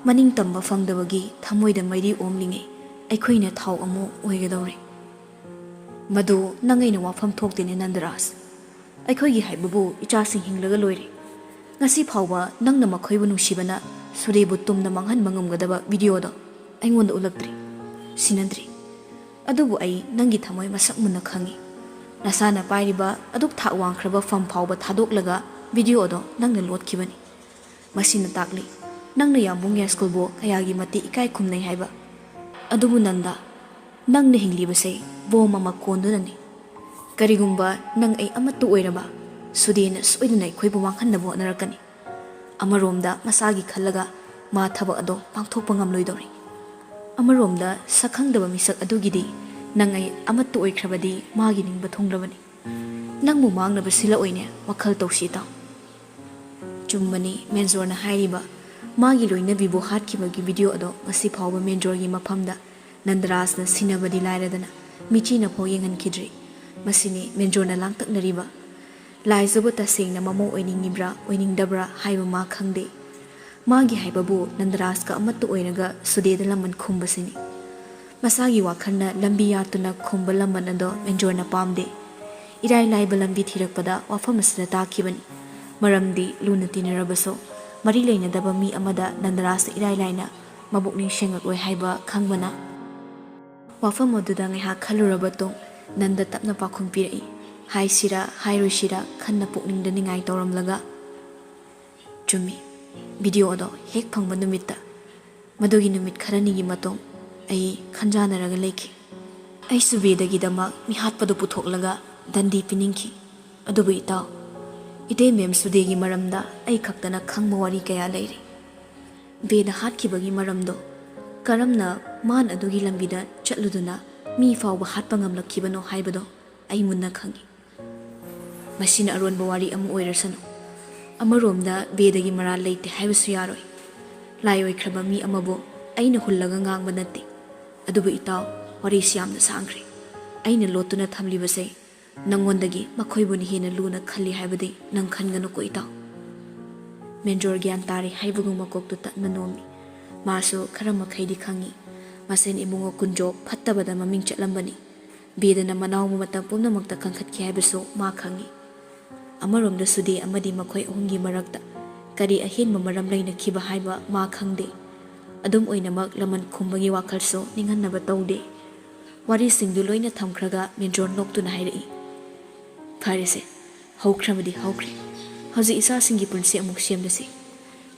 ꯃꯅꯤꯡ ꯇꯝꯕ ꯐꯪꯗꯕꯒꯤ ꯊꯃꯣꯏꯗ ꯃꯩꯔꯤ ꯑꯣꯝꯂꯤꯉꯩ ꯑꯩꯈꯣꯏꯅ ꯊꯥꯎ ꯑꯃꯨꯛ ꯑꯣꯏꯒꯗꯧꯔꯦ꯫ ꯃꯗꯨ ꯅꯪ ꯑꯩꯅ ꯋꯥꯐꯝ ꯊꯣꯛꯇꯦꯅꯦ ꯅꯟꯗꯔꯥꯖ꯫ ꯑꯩꯈꯣꯏꯒꯤ ꯍꯥꯏꯕꯕꯨ ꯏꯆꯥꯁꯤꯡ ꯍꯤꯡꯂꯒ ꯂꯣꯏꯔꯦ꯫ ꯉꯁꯤ ꯐꯥꯎꯕ ꯅꯪꯅ ꯃꯈꯣꯏꯕꯨ ꯅꯨꯡꯁꯤꯕꯅ ꯁꯨꯔꯦꯕꯨ ꯇꯨꯝꯅ ꯃꯥꯡꯍꯟꯕ ꯉꯝꯒꯗꯕ ꯚꯤꯗꯤꯑꯣꯗꯣ ꯑꯩꯉꯣꯟꯗ ꯎꯠꯂꯛꯇ꯭ꯔꯤ, ꯁꯤꯟꯅꯗ꯭ꯔꯤ꯫ ꯑꯗꯨꯕꯨ ꯑꯩ ꯅꯪꯒꯤ ꯊꯃꯣꯏ ꯃꯁꯛ ꯃꯨꯟꯅ ꯈꯪꯏ꯫ ꯅꯁꯥꯅ ꯄꯥꯏꯔꯤꯕ ꯑꯗꯨꯛ ꯊꯥꯛ ꯋꯥꯡꯈ꯭ꯔꯕ ꯐꯝ ꯐꯥꯎꯕ ꯊꯥꯗꯣꯛꯂꯒ ꯚꯤꯗꯤꯑꯣꯗꯣ ꯅꯪꯅ ꯂꯣꯠꯈꯤꯕꯅꯤ꯫ ꯃꯁꯤꯅ ꯇꯥꯛꯂꯤ ꯅꯪꯅ ꯌꯥꯝꯕꯨꯡ ꯌꯥꯏꯁ꯭ꯀꯨꯜꯕꯨ ꯀꯌꯥꯒꯤ ꯃꯇꯤꯛ ꯏꯀꯥꯏ ꯈꯨꯝꯅꯩ ꯍꯥꯏꯕ꯫ ꯑꯗꯨꯕꯨ ꯅꯟꯗ, ꯅꯪꯅ ꯍꯤꯡꯂꯤꯕꯁꯦ ꯕꯣꯝ ꯑꯃ ꯀꯣꯟꯗꯨꯅꯅꯤ꯫ ꯀꯔꯤꯒꯨꯝꯕ ꯅꯪ ꯑꯩ ꯑꯃꯠꯇ ꯑꯣꯏꯔꯕ, ꯁꯨꯗꯦꯅ ꯁꯣꯏꯗꯅ ꯑꯩꯈꯣꯏꯕꯨ ꯃꯥꯡꯍꯟꯅꯕ ꯍꯣꯠꯅꯔꯛꯀꯅꯤ꯫ ꯑꯃꯔꯣꯝꯗ ꯃꯁꯥꯒꯤ ꯈꯜꯂꯒ ꯃꯥ ꯊꯕꯛ ꯑꯗꯣ ꯄꯥꯡꯊꯣꯛꯄ ꯉꯝꯂꯣꯏꯗꯧꯔꯤ꯫ ꯑꯃꯔꯣꯝꯗ ꯁꯛꯈꯪꯗꯕ ꯃꯤꯁꯛ ꯑꯗꯨꯒꯤꯗꯤ ꯅꯪ ꯑꯩ ꯑꯃꯠꯇ ꯑꯣꯏꯈ꯭ꯔꯕꯗꯤ ꯃꯥꯒꯤ ꯅꯤꯡꯕ ꯊꯨꯡꯂꯕꯅꯤ꯫ ꯅꯪꯕꯨ ꯃꯥꯡꯅꯕ ꯁꯤꯜꯂꯛꯑꯣꯏꯅꯦ, ꯋꯥꯈꯜ ꯇꯧꯁꯤ ꯏꯇꯥꯎ꯫ ꯆꯨꯝꯕꯅꯤ ꯃꯦꯟꯖꯣꯔꯅ ꯍꯥꯏꯔꯤꯕ, ꯃꯥꯒꯤ ꯂꯣꯏꯅꯕꯤꯕꯨ ꯍꯥꯠꯈꯤꯕꯒꯤ ꯚꯤꯗꯤꯑꯣ ꯑꯗꯣ ꯉꯁꯤ ꯐꯥꯎꯕ ꯃꯦꯟꯖꯣꯔꯒꯤ ꯃꯐꯝꯗ ꯅꯟꯗꯔꯥꯖꯅ ꯁꯤꯟꯅꯕꯗꯤ ꯂꯥꯏꯔꯗꯅ ꯃꯤꯆꯤꯅ ꯐꯥꯎ ꯌꯦꯡꯍꯟꯈꯤꯗ꯭ꯔꯤ꯫ ꯃꯁꯤꯅꯤ ꯃꯦꯟꯖꯣꯔꯅ ꯂꯥꯡꯇꯛꯅꯔꯤꯕ꯫ ꯂꯥꯏꯖꯕꯨ ꯇꯁꯦꯡꯅ ꯃꯃꯧ ꯑꯣꯏꯅꯤꯡꯉꯤꯕ꯭ꯔꯥ ꯑꯣꯏꯅꯤꯡꯗꯕ꯭ꯔꯥ ꯍꯥꯏꯕ ꯃꯥ ꯈꯪꯗꯦ꯫ ꯃꯥꯒꯤ ꯍꯥꯏꯕꯕꯨ ꯅꯟꯗꯔꯥꯖꯀ ꯑꯃꯠꯇ ꯑꯣꯏꯔꯒ ꯁꯨꯗꯦꯗ ꯂꯃꯟ ꯈꯨꯝꯕꯁꯤꯅꯤ꯫ ꯃꯁꯥꯒꯤ ꯋꯥꯈꯜꯅ ꯂꯝꯕꯤ ꯌꯥꯠꯇꯨꯅ ꯈꯨꯝꯕ ꯂꯃꯟ ꯑꯗꯣ ꯃꯦꯟꯖꯣꯔꯅ ꯄꯥꯝꯗꯦ꯫ ꯏꯔꯥꯏ ꯂꯥꯏꯕ ꯂꯝꯕꯤ ꯊꯤꯔꯛꯄꯗ ꯋꯥꯐꯝ ꯑꯁꯤꯗ ꯇꯥꯈꯤꯕꯅꯤ꯫ ꯃꯔꯝꯗꯤ ꯂꯨꯅ ꯇꯤꯟꯅꯔꯕꯁꯨ ꯃꯔꯤ ꯂꯩꯅꯗꯕ ꯃꯤ ꯑꯃꯗ ꯅꯟꯗꯔꯥꯖ ꯏꯔꯥꯏ ꯂꯥꯏꯅ ꯃꯕꯨꯛꯅꯤꯡ ꯁꯦꯡꯉꯛꯂꯣꯏ ꯍꯥꯏꯕ ꯈꯪꯕꯅ꯫ ꯋꯥꯐꯝ ꯑꯗꯨꯗ ꯉꯥꯏꯍꯥꯛ ꯈꯜꯂꯨꯔꯕ ꯇꯨꯡ ꯅꯟꯗ ꯇꯞꯅ ꯄꯥꯎꯈꯨꯝ ꯄꯤꯔꯛꯏ꯫ ꯍꯥꯏꯁꯤꯔꯥ ꯍꯥꯏꯔꯣꯏꯁꯤꯔꯥ ꯈꯟꯅ ꯄꯨꯛꯅꯤꯡꯗ ꯅꯤꯡꯉꯥꯏ ꯇꯧꯔꯝꯂꯒ, "ꯆꯨꯝꯃꯤ, ꯚꯤꯗꯤꯑꯣ ꯑꯗꯣ ꯍꯦꯛ ꯐꯪꯕ ꯅꯨꯃꯤꯠꯇ, ꯃꯗꯨꯒꯤ ꯅꯨꯃꯤꯠ ꯈꯔꯅꯤꯒꯤ ꯃꯇꯨꯡ ꯑꯩ ꯈꯟꯖꯥꯟꯅꯔꯒ ꯂꯩꯈꯤ꯫ ꯑꯩꯁꯨ ꯕꯦꯗꯒꯤꯗꯃꯛ ꯃꯤꯍꯥꯠꯄꯗꯨ ꯄꯨꯊꯣꯛꯂꯒ ꯗꯟꯗꯤ ꯄꯤꯅꯤꯡꯈꯤ꯫ ꯑꯗꯨꯕꯨ ꯏꯇꯥꯎ, ꯏꯇꯩ ꯃꯦꯝ ꯁꯨꯗꯦꯒꯤ ꯃꯔꯝꯗ ꯑꯩ ꯈꯛꯇꯅ ꯈꯪꯕ ꯋꯥꯔꯤ ꯀꯌꯥ ꯂꯩꯔꯤ꯫ ꯕꯦꯗ ꯍꯥꯠꯈꯤꯕꯒꯤ ꯃꯔꯝꯗꯣ, ꯀꯔꯝꯅ ꯃꯥꯅ ꯑꯗꯨꯒꯤ ꯂꯝꯕꯤꯗ ꯆꯠꯂꯨꯗꯨꯅ ꯃꯤ ꯐꯥꯎꯕ ꯍꯥꯠꯄ ꯉꯝꯂꯛꯈꯤꯕꯅꯣ ꯍꯥꯏꯕꯗꯣ ꯑꯩ ꯃꯨꯟꯅ ꯈꯪꯏ꯫ ꯃꯁꯤꯅ ꯑꯔꯣꯟꯕ ꯋꯥꯔꯤ ꯑꯃ ꯑꯣꯏꯔꯁꯅꯨ꯫ ꯑꯃꯔꯣꯝꯗ ꯕꯦꯗꯒꯤ ꯃꯔꯥꯜ ꯂꯩꯇꯦ ꯍꯥꯏꯕꯁꯨ ꯌꯥꯔꯣꯏ꯫ ꯂꯥꯏ ꯑꯣꯏꯈ꯭ꯔꯕ ꯃꯤ ꯑꯃꯕꯨ ꯑꯩꯅ ꯍꯨꯜꯂꯒ ꯉꯥꯡꯕ ꯅꯠꯇꯦ꯫ ꯑꯗꯨꯕꯨ ꯏꯇꯥꯎ, ꯋꯥꯔꯤꯁꯤ ꯌꯥꯝꯅ ꯁꯥꯡꯈ꯭ꯔꯦ꯫ ꯑꯩꯅ ꯂꯣꯠꯇꯨꯅ ꯊꯝꯂꯤꯕꯁꯦ ꯅꯪꯉꯣꯟꯗꯒꯤ ꯃꯈꯣꯏꯕꯨꯅ ꯍꯦꯟꯅ ꯂꯨꯅ ꯈꯜꯂꯤ ꯍꯥꯏꯕꯗꯤ ꯅꯪ ꯈꯟꯒꯅꯨꯀꯣ ꯏꯇꯥꯎ꯫" ꯃꯦꯟꯖꯣꯔ ꯒ꯭ꯌꯥꯟ ꯇꯥꯔꯦ ꯍꯥꯏꯕꯒꯨꯝ ꯃꯀꯣꯛꯇꯨ ꯇꯞꯅ ꯅꯣꯝꯃꯤ꯫ ꯃꯥꯁꯨ ꯈꯔ ꯃꯈꯩꯗꯤ ꯈꯪꯏ꯫ ꯃꯁꯦꯟ ꯏꯕꯨꯡꯉꯣ ꯀꯨꯟꯖꯣ ꯐꯠꯇꯕꯗ ꯃꯃꯤꯡ ꯆꯠꯂꯝꯕꯅꯤ꯫ ꯕꯦꯗꯅ ꯃꯅꯥꯎꯕꯨ ꯃꯇꯝ ꯄꯨꯝꯅꯃꯛꯇ ꯀꯟꯈꯠꯈꯤ ꯍꯥꯏꯕꯁꯨ ꯃꯥ ꯈꯪꯏ꯫ ꯑꯃꯔꯣꯝꯗ ꯁꯨꯗꯦ ꯑꯃꯗꯤ ꯃꯈꯣꯏ ꯑꯍꯨꯝꯒꯤ ꯃꯔꯛꯇ ꯀꯔꯤ ꯑꯍꯦꯟꯕ ꯃꯔꯝ ꯂꯩꯅꯈꯤꯕ ꯍꯥꯏꯕ ꯃꯥ ꯈꯪꯗꯦ꯫ ꯑꯗꯨꯝ ꯑꯣꯏꯅꯃꯛ ꯂꯃꯟ ꯈꯨꯝꯕꯒꯤ ꯋꯥꯈꯜꯁꯨ ꯅꯤꯡꯍꯟꯅꯕ ꯇꯧꯗꯦ꯫ ꯋꯥꯔꯤꯁꯤꯡꯗꯨ ꯂꯣꯏꯅ ꯊꯝꯈ꯭ꯔꯒ ꯃꯦꯟꯖꯣꯔ ꯅꯣꯛꯇꯨꯅ ꯍꯥꯏꯔꯛꯏ, "ꯐꯔꯦꯁꯦ, ꯍꯧꯈ꯭ꯔꯕꯗꯤ ꯍꯧꯈ꯭ꯔꯦ꯫ ꯍꯧꯖꯤꯛ ꯏꯆꯥꯁꯤꯡꯒꯤ ꯄꯨꯟꯁꯤ ꯑꯃꯨꯛ ꯁꯦꯝꯂꯁꯤ꯫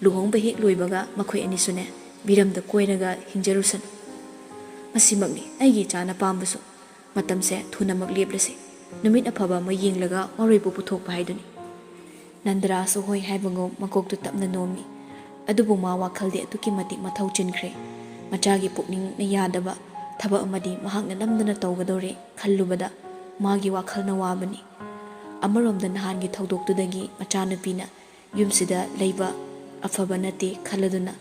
ꯂꯨꯍꯣꯡꯕ ꯍꯦꯛ ꯂꯣꯏꯕꯒ ꯃꯈꯣꯏ ꯑꯅꯤꯁꯨꯅꯦ ꯃꯤꯔꯝꯗ ꯀꯣꯏꯔꯒ ꯍꯤꯡꯖꯔꯨꯁꯅꯨ꯫ ꯃꯁꯤꯃꯛꯅꯤ ꯑꯩꯒꯤ ꯏꯆꯥꯅ ꯄꯥꯝꯕꯁꯨ꯫ ꯃꯇꯝꯁꯦ ꯊꯨꯅꯃꯛ ꯂꯦꯞꯂꯁꯤ꯫ ꯅꯨꯃꯤꯠ ꯑꯐꯕ ꯑꯃ ꯌꯦꯡꯂꯒ ꯋꯥꯔꯣꯏꯕꯨ ꯄꯨꯊꯣꯛꯄ ꯍꯥꯏꯗꯨꯅꯤ꯫" ꯅꯟꯗꯔꯥꯁꯨ ꯍꯣꯏ ꯍꯥꯏꯕꯒꯨꯝ ꯃꯀꯣꯛꯇꯨ ꯇꯞꯅ ꯅꯣꯝꯃꯤ꯫ ꯑꯗꯨꯕꯨ ꯃꯥ ꯋꯥꯈꯜꯗꯤ ꯑꯗꯨꯛꯀꯤ ꯃꯇꯤꯛ ꯃꯊꯧ ꯆꯤꯟꯈ꯭ꯔꯦ꯫ ꯃꯆꯥꯒꯤ ꯄꯨꯛꯅꯤꯡꯅ ꯌꯥꯗꯕ ꯊꯕꯛ ꯑꯃꯗꯤ ꯃꯍꯥꯛꯅ ꯅꯝꯗꯅ ꯇꯧꯒꯗꯧꯔꯦ ꯈꯜꯂꯨꯕꯗ ꯃꯥꯒꯤ ꯋꯥꯈꯜꯅ ꯋꯥꯕꯅꯤ꯫ ꯑꯃꯔꯣꯝꯗ ꯅꯍꯥꯟꯒꯤ ꯊꯧꯗꯣꯛꯇꯨꯗꯒꯤ ꯃꯆꯥꯅꯨꯄꯤꯅ ꯌꯨꯝꯁꯤꯗ ꯂꯩꯕ ꯑꯐꯕ ꯅꯠꯇꯦ ꯈꯜꯂꯗꯨꯅ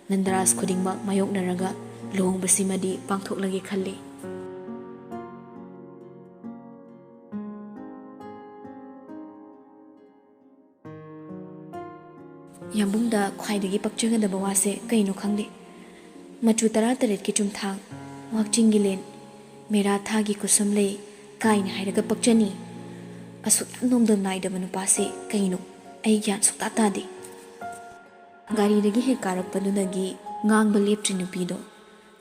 ꯅꯟꯗꯔꯥꯖ ꯈꯨꯗꯤꯡꯃꯛ ꯃꯥꯌꯣꯛꯅꯔꯒ ꯂꯨꯍꯣꯡꯕꯁꯤꯃꯗꯤ ꯄꯥꯡꯊꯣꯛꯂꯒꯦ ꯈꯜꯂꯤ꯫ ꯌꯥꯝꯕꯨꯡꯗ ꯈ꯭ꯋꯥꯏꯗꯒꯤ ꯄꯛꯆꯒꯗꯕ ꯋꯥꯁꯦ ꯀꯩꯅꯣ ꯈꯪꯗꯦ꯫ ꯃꯆꯨ ꯇꯔꯥꯇꯔꯦꯠꯀꯤ ꯆꯨꯝꯊꯥꯡ, ꯋꯥꯛꯆꯤꯡꯒꯤ ꯂꯦꯟ, ꯃꯦꯔꯥ ꯊꯥꯒꯤ ꯈꯨꯠꯁꯨꯝ ꯂꯩ ꯀꯥꯏꯅ ꯍꯥꯏꯔꯒ ꯄꯛꯆꯅꯤ꯫ ꯑꯁꯨꯛ ꯌꯥꯝ ꯅꯣꯡꯗꯝ ꯅꯥꯏꯗꯕ ꯅꯨꯄꯥꯁꯦ ꯀꯩꯅꯣ? ꯑꯩ ꯒ꯭ꯌꯥꯟ ꯁꯨꯛꯇꯥ ꯇꯥꯗꯦ꯫ ꯒꯥꯔꯤꯗꯒꯤ ꯍꯦꯛ ꯀꯥꯔꯛꯄꯗꯨꯗꯒꯤ ꯉꯥꯡꯕ ꯂꯦꯞꯇ꯭ꯔꯤ ꯅꯨꯄꯤꯗꯣ꯫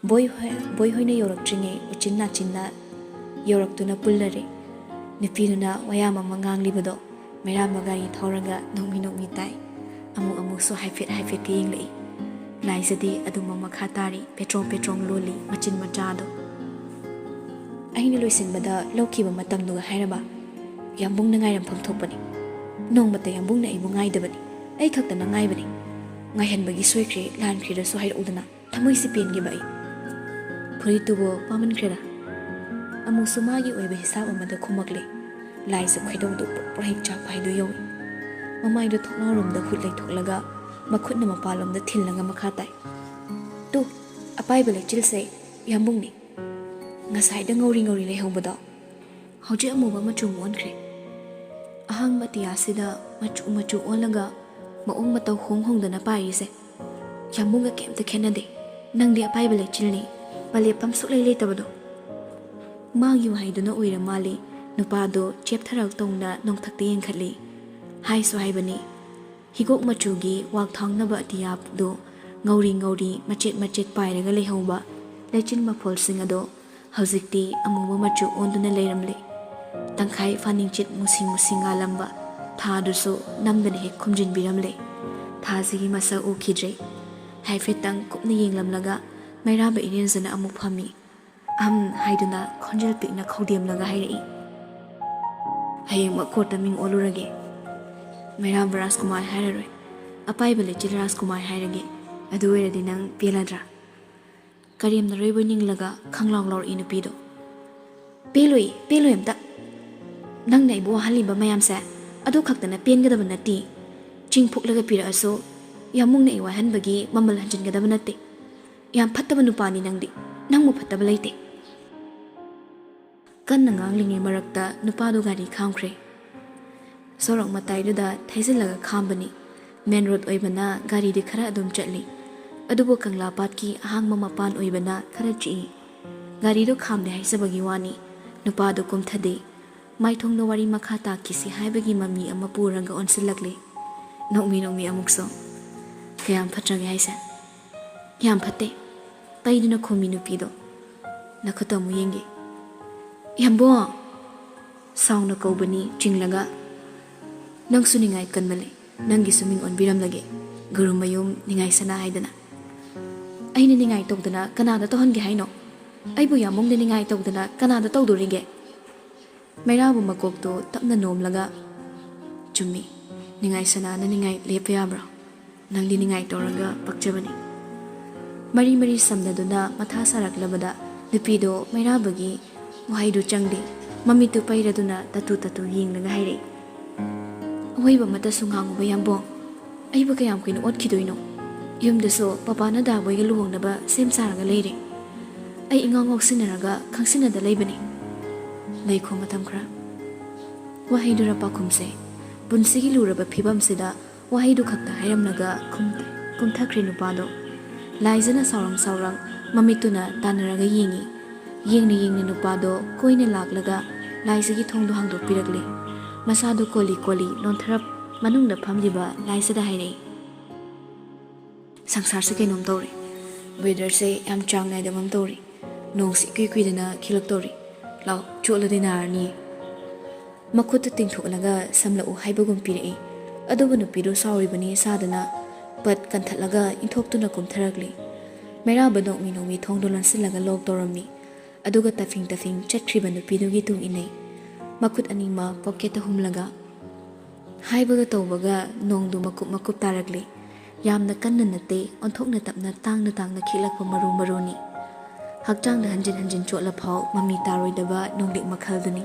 ꯕꯣꯏ ꯍꯣꯏ, ꯕꯣꯏ ꯍꯣꯏꯅ ꯌꯧꯔꯛꯇ꯭ꯔꯤꯉꯩ ꯎꯆꯤꯟ ꯅꯥꯆꯤꯟꯅ ꯌꯧꯔꯛꯇꯨꯅ ꯄꯨꯜꯂꯔꯦ꯫ ꯅꯨꯄꯤꯗꯨꯅ ꯋꯥꯌꯥꯝ ꯑꯃ ꯉꯥꯡꯂꯤꯕꯗꯣ ꯃꯩꯔꯥꯝꯕ ꯒꯥꯔꯤ ꯊꯧꯔꯒ ꯅꯣꯛꯃꯤ ꯅꯣꯛꯃꯤ ꯇꯥꯏ꯫ ꯑꯃꯨꯛ ꯑꯃꯨꯛꯁꯨ ꯍꯥꯏꯐꯦꯠ ꯍꯥꯏꯐꯦꯠꯀ ꯌꯦꯡꯂꯛꯏ꯫ ꯂꯥꯏꯖꯗꯤ ꯑꯗꯨꯃꯛ ꯃꯈꯥ ꯇꯥꯔꯤ, ꯄꯦꯇ꯭ꯔꯣꯡ ꯄꯦꯇ꯭ꯔꯣꯡ ꯂꯣꯜꯂꯤ ꯃꯆꯤꯟ ꯃꯆꯥꯗꯣ꯫ ꯑꯩꯅ ꯂꯣꯏꯁꯤꯟꯕꯗ ꯂꯧꯈꯤꯕ ꯃꯇꯝꯗꯨꯒ ꯍꯥꯏꯔꯕ? ꯌꯥꯝꯕꯨꯡꯅ ꯉꯥꯏꯔꯝꯐꯝ ꯊꯣꯛꯄꯅꯤ꯫ ꯅꯣꯡꯃꯇ ꯌꯥꯝꯕꯨꯡꯅ ꯑꯩꯕꯨ ꯉꯥꯏꯗꯕꯅꯤ꯫ ꯑꯩ ꯈꯛꯇꯅ ꯉꯥꯏꯕꯅꯤ꯫ ꯉꯥꯏꯍꯟꯕꯒꯤ ꯁꯣꯏꯈ꯭ꯔꯦ, ꯂꯥꯟꯈ꯭ꯔꯦꯗꯁꯨ ꯍꯥꯏꯔꯛꯎꯗꯅ꯫ ꯊꯃꯣꯏꯁꯤ ꯄꯦꯟꯈꯤꯕ ꯑꯩ꯫ ꯐꯨꯔꯤꯠꯇꯨꯕꯨ ꯄꯥꯃꯟꯈ꯭ꯔꯦꯗ꯫ ꯑꯃꯨꯛꯁꯨ ꯃꯥꯒꯤ ꯑꯣꯏꯕ ꯍꯤꯁꯥꯞ ꯑꯃꯗ ꯈꯨꯝꯃꯛꯂꯦ꯫ ꯂꯥꯏꯖ ꯈꯣꯏꯗꯧꯗꯨ ꯄ꯭ꯔꯣꯛ ꯄ꯭ꯔꯣꯛ ꯍꯦꯛ ꯆꯥꯛꯄ ꯍꯥꯏꯗꯨ ꯌꯧꯏ꯫ ꯃꯃꯥꯏꯗꯨ ꯊꯣꯡꯅꯥꯎꯔꯣꯝꯗ ꯈꯨꯠ ꯂꯩꯊꯣꯛꯂꯒ ꯃꯈꯨꯠꯅ ꯃꯄꯥꯟꯂꯣꯝꯗ ꯊꯤꯜꯂꯒ ꯃꯈꯥ ꯇꯥꯏ꯫ ꯇꯨ, ꯑꯄꯥꯏꯕ ꯂꯩꯆꯤꯜꯁꯦ ꯌꯥꯝꯕꯨꯡꯅꯤ꯫ ꯉꯁꯥꯏꯗ ꯉꯧꯔꯤ ꯉꯧꯔꯤ ꯂꯩꯍꯧꯕꯗꯣ ꯍꯧꯖꯤꯛ ꯑꯃꯨꯕ ꯃꯆꯨ ꯑꯣꯟꯈ꯭ꯔꯦ꯫ ꯑꯍꯥꯡꯕ ꯑꯇꯤꯌꯥꯁꯤꯗ ꯃꯆꯨ ꯃꯆꯨ ꯑꯣꯜꯂꯒ ꯃꯑꯣꯡ ꯃꯇꯧ ꯍꯣꯡ ꯍꯣꯡꯗꯅ ꯄꯥꯏꯔꯤꯁꯦ ꯌꯥꯝꯕꯨꯡꯒ ꯀꯩꯝꯇ ꯈꯦꯠꯅꯗꯦ꯫ ꯅꯪꯗꯤ ꯑꯄꯥꯏꯕ ꯂꯩꯆꯤꯜꯅꯤ, ꯃꯥꯂꯦꯞꯐꯝ ꯁꯨꯛꯂꯩ ꯂꯩꯇꯕꯗꯣ꯫ ꯃꯥꯒꯤ ꯋꯥꯍꯩꯗꯨꯅ ꯑꯣꯏꯔ ꯃꯥꯜꯂꯤ, ꯅꯨꯄꯥꯗꯣ ꯆꯦꯞꯊꯔꯛ ꯇꯧꯅ ꯅꯣꯡꯊꯛꯇ ꯌꯦꯡꯈꯠꯂꯤ꯫ ꯍꯥꯏꯁꯨ ꯍꯥꯏꯕꯅꯤ, ꯍꯤꯒꯣꯛ ꯃꯆꯨꯒꯤ ꯋꯥꯛ ꯊꯥꯡꯅꯕ ꯑꯇꯤꯌꯥꯗꯣ ꯉꯧꯔꯤ ꯉꯧꯔꯤ ꯃꯆꯦꯠ ꯃꯆꯦꯠ ꯄꯥꯏꯔꯒ ꯂꯩꯍꯧꯕ ꯂꯩꯆꯤꯟ ꯃꯐꯣꯜꯁꯤꯡ ꯑꯗꯣ ꯍꯧꯖꯤꯛꯇꯤ ꯑꯃꯨꯕ ꯃꯆꯨ ꯑꯣꯟꯗꯨꯅ ꯂꯩꯔꯝꯂꯦ꯫ ꯇꯪꯈꯥꯏ ꯐꯥꯅꯤꯡꯆꯤꯠ ꯃꯨꯁꯤ ꯃꯨꯁꯤ ꯉꯥꯜꯂꯝꯕ ꯊꯥꯗꯨꯁꯨ ꯅꯝꯗꯅ ꯍꯦꯛ ꯈꯨꯝꯖꯤꯟꯕꯤꯔꯝꯂꯦ꯫ ꯊꯥꯁꯤꯒꯤ ꯃꯁꯛ ꯎꯈꯤꯗ꯭ꯔꯦ꯫ ꯍꯥꯏꯐꯦꯠꯇꯪ ꯀꯨꯞꯅ ꯌꯦꯡꯂꯝꯂꯒ ꯃꯩꯔꯥꯕ ꯏꯔꯦꯟꯖꯅ ꯑꯃꯨꯛ ꯐꯝꯃꯤ꯫ "ꯑꯍꯝ" ꯍꯥꯏꯗꯨꯅ ꯈꯣꯟꯖꯦꯜ ꯄꯤꯛꯅ ꯈꯧꯗꯦꯝꯂꯒ ꯍꯥꯏꯔꯛꯏ꯫ "ꯍꯌꯦꯡꯃꯛ ꯀꯣꯔꯠꯇ ꯃꯤꯡ ꯑꯣꯜꯂꯨꯔꯒꯦ꯫ ꯃꯩꯔꯥꯕ ꯔꯥꯖꯀꯨꯃꯥꯔ ꯍꯥꯏꯔꯔꯣꯏ, ꯑꯄꯥꯏꯕ ꯂꯩꯆꯤꯜ ꯔꯥꯖꯀꯨꯃꯥꯔ ꯍꯥꯏꯔꯒꯦ꯫ ꯑꯗꯨ ꯑꯣꯏꯔꯗꯤ ꯅꯪ ꯄꯦꯜꯂꯗ꯭ꯔꯥ?" ꯀꯔꯦꯝꯅꯔꯣꯏꯕꯣꯏ ꯅꯤꯡꯂꯒ ꯈꯪꯂꯥꯎ ꯂꯥꯎꯔꯛꯏ ꯅꯨꯄꯤꯗꯣ꯫ "ꯄꯦꯜꯂꯣꯏ, ꯄꯦꯜꯂꯣꯏ ꯑꯝꯇ꯫ ꯅꯪꯅ ꯑꯩꯕꯨ ꯋꯥꯍꯜꯂꯤꯕ ꯃꯌꯥꯝꯁꯦ ꯑꯗꯨ ꯈꯛꯇꯅ ꯄꯦꯟꯒꯗꯕ ꯅꯠꯇꯦ꯫ ꯆꯤꯡ ꯐꯨꯛꯂꯒ ꯄꯤꯔꯛꯑꯁꯨ ꯌꯥꯝꯕꯨꯡꯅ ꯑꯩ ꯋꯥꯍꯟꯕꯒꯤ ꯃꯃꯜ ꯍꯟꯖꯤꯟꯒꯗꯕ ꯅꯠꯇꯦ꯫ ꯌꯥꯝ ꯐꯠꯇꯕ ꯅꯨꯄꯥꯅꯤ ꯅꯪꯗꯤ꯫ ꯅꯪꯕꯨ ꯐꯠꯇꯕ ꯂꯩꯇꯦ꯫ ꯀꯟꯅ ꯉꯥꯡꯂꯤꯉꯩ ꯃꯔꯛꯇ ꯅꯨꯄꯥꯗꯨ ꯒꯥꯔꯤ ꯈꯥꯝꯈ꯭ꯔꯦ꯫ ꯁꯣꯔꯣꯛ ꯃꯇꯥꯏꯗꯨꯗ ꯊꯩꯖꯤꯜꯂꯒ ꯈꯥꯝꯕꯅꯤ꯫ ꯃꯦꯟ ꯔꯣꯗ ꯑꯣꯏꯕꯅ ꯒꯥꯔꯤꯗꯤ ꯈꯔ ꯑꯗꯨꯝ ꯆꯠꯂꯤ, ꯑꯗꯨꯕꯨ ꯀꯪꯂꯥ ꯄꯥꯠꯀꯤ ꯑꯍꯥꯡꯕ ꯃꯄꯥꯟ ꯑꯣꯏꯕꯅ ꯈꯔ ꯆꯤꯛꯏ꯫ ꯒꯥꯔꯤꯗꯣ ꯈꯥꯝꯗꯦ ꯍꯥꯏꯖꯕꯒꯤ ꯋꯥꯅꯤ, ꯅꯨꯄꯥꯗꯨ ꯀꯨꯝꯊꯗꯦ꯫ ꯃꯥꯏꯊꯣꯡꯗ ꯋꯥꯔꯤ ꯃꯈꯥ ꯇꯥꯈꯤꯁꯤ ꯍꯥꯏꯕꯒꯤ ꯃꯃꯤ ꯑꯃ ꯄꯨꯔꯒ ꯑꯣꯟꯁꯤꯜꯂꯛꯂꯦ꯫ ꯅꯣꯛꯃꯤ ꯅꯣꯛꯃꯤ ꯑꯃꯨꯛꯁꯨ꯫ "ꯀꯌꯥꯝ ꯐꯠꯇ꯭ꯔꯒꯦ ꯍꯥꯏꯁꯦ?" "ꯌꯥꯝ ꯐꯠꯇꯦ," ꯄꯩꯗꯨꯅ ꯈꯨꯝꯃꯤ ꯅꯨꯄꯤꯗꯣ꯫ "ꯅꯈꯨꯠꯇꯣ ꯑꯃꯨꯛ ꯌꯦꯡꯒꯦ꯫" "ꯌꯥꯝꯕꯣ!" ꯁꯥꯎꯅ ꯀꯧꯕꯅꯤ ꯆꯤꯡꯂꯒ꯫ "ꯅꯪꯁꯨ ꯅꯤꯡꯉꯥꯏ ꯀꯟꯃꯜꯂꯦ꯫ ꯅꯪꯒꯤꯁꯨ ꯃꯤꯡ ꯑꯣꯟꯕꯤꯔꯝꯂꯒꯦ, ꯒꯨꯔꯨꯃꯌꯨꯝ ꯅꯤꯡꯉꯥꯏ ꯁꯅꯥ ꯍꯥꯏꯗꯅ꯫" "ꯑꯩꯅ ꯅꯤꯡꯉꯥꯏ ꯇꯧꯗꯅ ꯀꯅꯥꯗ ꯇꯧꯍꯟꯒꯦ ꯍꯥꯏꯅꯣ? ꯑꯩꯕꯨ ꯌꯥꯝꯕꯨꯡꯗ ꯅꯤꯡꯉꯥꯏ ꯇꯧꯗꯅ ꯀꯅꯥꯗ ꯇꯧꯗꯣꯔꯤꯒꯦ?" ꯃꯩꯔꯥꯕꯨ ꯃꯀꯣꯛꯇꯣ ꯇꯞꯅ ꯅꯣꯝꯂꯒ, "ꯆꯨꯝꯃꯤ, ꯅꯤꯡꯉꯥꯏ ꯁꯅꯥꯅ ꯅꯤꯡꯉꯥꯏ ꯂꯦꯞꯄ ꯌꯥꯕ꯭ꯔꯣ? ꯅꯪꯗꯤ ꯅꯤꯡꯉꯥꯏ ꯇꯧꯔꯒ ꯄꯛꯆꯕꯅꯤ꯫" ꯃꯔꯤ ꯃꯔꯤ ꯁꯝꯅꯗꯨꯅ ꯃꯊꯥ ꯁꯥꯔꯛꯂꯕꯗ ꯅꯨꯄꯤꯗꯣ ꯃꯩꯔꯥꯕꯒꯤ ꯋꯥꯍꯩꯗꯨ ꯆꯪꯗꯦ꯫ ꯃꯃꯤꯠꯇꯨ ꯄꯩꯔꯗꯨꯅ ꯇꯠꯇꯨ ꯇꯠꯇꯨ ꯌꯦꯡꯂꯒ ꯍꯥꯏꯔꯛꯏ, "ꯑꯍꯣꯏꯕ ꯑꯃꯠꯇꯁꯨ ꯉꯥꯡꯉꯨꯕ ꯌꯥꯝꯕꯣꯡ꯫ ꯑꯩꯕꯨ ꯀꯌꯥꯝ ꯀꯨꯏꯅ ꯑꯣꯠꯈꯤꯗꯣꯏꯅꯣ? ꯌꯨꯝꯗꯁꯨ ꯄꯄꯥꯅ ꯗꯥꯕꯣꯏꯒ ꯂꯨꯍꯣꯡꯅꯕ ꯁꯦꯝ ꯁꯥꯔꯒ ꯂꯩꯔꯦ꯫ ꯑꯩ ꯏꯉꯥꯎ ꯉꯥꯎꯁꯤꯟꯅꯔꯒ ꯈꯪꯁꯤꯟꯅꯗ ꯂꯩꯕꯅꯤ꯫" "ꯂꯩꯈꯣ ꯃꯇꯝ ꯈꯔ꯫" ꯋꯥꯍꯩꯗꯨꯔ ꯄꯥꯎꯈꯨꯝꯁꯦ? ꯄꯨꯟꯁꯤꯒꯤ ꯂꯨꯔꯕ ꯐꯤꯕꯝꯁꯤꯗ ꯋꯥꯍꯩꯗꯨ ꯈꯛꯇ ꯍꯥꯏꯔꯝꯂꯒ ꯈꯨꯝ-, ꯀꯨꯝꯊꯈ꯭ꯔꯦ ꯅꯨꯄꯥꯗꯣ꯫ ꯂꯥꯏꯖꯅ ꯁꯥꯎꯔꯪ ꯁꯥꯎꯔꯪ ꯃꯃꯤꯠꯇꯨꯅ ꯇꯥꯟꯅꯔꯒ ꯌꯦꯡꯉꯤ꯫ ꯌꯦꯡꯅ ꯌꯦꯡꯅ ꯅꯨꯄꯥꯗꯣ ꯀꯣꯏꯅ ꯂꯥꯛꯂꯒ ꯂꯥꯏꯖꯒꯤ ꯊꯣꯡꯗꯣ ꯍꯥꯡꯗꯣꯛꯄꯤꯔꯛꯂꯦ꯫ ꯃꯁꯥꯗꯨ ꯀꯣꯜꯂꯤ ꯀꯣꯜꯂꯤ ꯂꯣꯟꯊꯔꯞ ꯃꯅꯨꯡꯗ ꯐꯝꯂꯤꯕ ꯂꯥꯏꯖꯗ ꯍꯥꯏꯔꯛꯏ, "ꯁꯪꯁꯥꯔꯁꯦ ꯀꯩꯅꯣꯝ ꯇꯧꯔꯦ꯫ ꯋꯦꯗꯔꯁꯦ ꯌꯥꯝ ꯆꯥꯡ ꯅꯥꯏꯗꯕ ꯑꯃ ꯇꯧꯔꯦ꯫ ꯅꯣꯡꯁꯤ ꯏꯀꯨꯏ ꯀꯨꯏꯗꯅ ꯈꯤꯛꯂꯛꯇꯧꯔꯦ꯫ ꯂꯥꯎ, ꯆꯣꯠꯂꯗꯤ ꯅꯥꯔꯅꯤ꯫" ꯃꯈꯨꯠꯇꯨ ꯇꯤꯡꯊꯣꯛꯂꯒ ꯁꯝꯂꯛꯎ ꯍꯥꯏꯕꯒꯨꯝ ꯄꯤꯔꯛꯏ꯫ ꯑꯗꯨꯕꯨ ꯅꯨꯄꯤꯗꯨ ꯁꯥꯎꯔꯤꯕꯅꯤ ꯁꯥꯗꯅ ꯄꯠ ꯀꯟꯊꯠꯂꯒ ꯏꯟꯊꯣꯛꯇꯨꯅ ꯀꯨꯝꯊꯔꯛꯂꯤ꯫ ꯃꯩꯔꯥꯕ ꯅꯣꯡꯃꯤ ꯅꯣꯡꯃꯤ ꯊꯣꯡꯗꯨ ꯂꯣꯟꯁꯤꯜꯂꯒ ꯂꯣꯛ ꯇꯧꯔꯝꯃꯤ꯫ ꯑꯗꯨꯒ ꯇꯐꯤꯡ ꯇꯐꯤꯡ ꯆꯠꯈ꯭ꯔꯤꯕ ꯅꯨꯄꯤꯗꯨꯒꯤ ꯇꯨꯡ ꯏꯟꯅꯩ꯫ ꯃꯈꯨꯠ ꯑꯅꯤꯃꯛ ꯄꯣꯀꯦꯠꯇ ꯍꯨꯝꯂꯒ꯫ ꯍꯥꯏꯕꯒ ꯇꯧꯕꯒ ꯅꯣꯡꯗꯨ ꯃꯀꯨꯞ ꯃꯀꯨꯞ ꯇꯥꯔꯛꯂꯤ꯫ ꯌꯥꯝꯅ ꯀꯟꯅ ꯅꯠꯇꯦ, ꯑꯣꯟꯊꯣꯛꯅ ꯇꯞꯅ ꯇꯥꯡꯅ ꯇꯥꯡꯅ ꯈꯤꯛꯂꯛꯄ ꯃꯔꯨ ꯃꯔꯨꯅꯤ꯫ ꯍꯛꯆꯥꯡꯗ ꯍꯟꯖꯤꯟ ꯍꯟꯖꯤꯟ ꯆꯣꯠꯂ ꯐꯥꯎ ꯃꯃꯤ ꯇꯥꯔꯣꯏꯗꯕ ꯅꯣꯡꯂꯤꯛ ꯃꯈꯜꯗꯨꯅꯤ꯫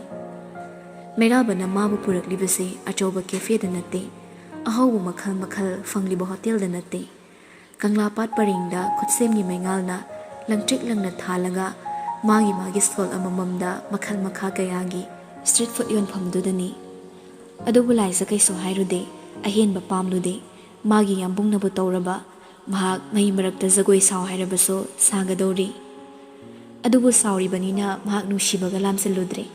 ꯃꯩꯔꯥꯕꯅ ꯃꯥꯕꯨ ꯄꯨꯔꯛꯂꯤꯕꯁꯤ ꯑꯆꯧꯕ ꯀꯦꯐꯦꯗ ꯅꯠꯇꯦ, ꯑꯍꯥꯎꯕ ꯃꯈꯜ ꯃꯈꯜ ꯐꯪꯂꯤꯕ ꯍꯣꯇꯦꯜꯗ ꯅꯠꯇꯦ꯫ ꯀꯪꯂꯥꯄꯥꯠ ꯄꯔꯤꯡꯗ ꯈꯨꯠꯁꯦꯝꯒꯤ ꯃꯩꯉꯥꯜꯅ ꯂꯪꯇ꯭ꯔꯤꯛ ꯂꯪꯅ ꯊꯥꯜꯂꯒ ꯃꯥꯒꯤ ꯃꯥꯒꯤ ꯁ꯭ꯇꯣꯜ ꯑꯃꯃꯝꯗ ꯃꯈꯜ ꯃꯈꯥ ꯀꯌꯥꯒꯤ ꯁ꯭ꯇ꯭ꯔꯤꯠ ꯐꯨꯗ ꯌꯣꯟꯐꯝꯗꯨꯗꯅꯤ꯫ ꯑꯗꯨꯕꯨ ꯂꯥꯏꯖ ꯀꯩꯁꯨ ꯍꯥꯏꯔꯨꯗꯦ, ꯑꯍꯦꯟꯕ ꯄꯥꯝꯂꯨꯗꯦ꯫ ꯃꯥꯒꯤ ꯌꯥꯝꯕꯨꯡꯅꯕꯨ ꯇꯧꯔꯕ ꯃꯍꯥꯛ ꯃꯩ ꯃꯔꯛꯇ ꯖꯒꯣꯏ ꯁꯥꯎ ꯍꯥꯏꯔꯕꯁꯨ ꯁꯥꯒꯗꯧꯔꯤ꯫ ꯑꯗꯨꯕꯨ ꯁꯥꯎꯔꯤꯕꯅꯤꯅ ꯃꯍꯥꯛ ꯅꯨꯡꯁꯤꯕꯒ ꯂꯥꯝꯁꯤꯜꯂꯨꯗ꯭ꯔꯦ꯫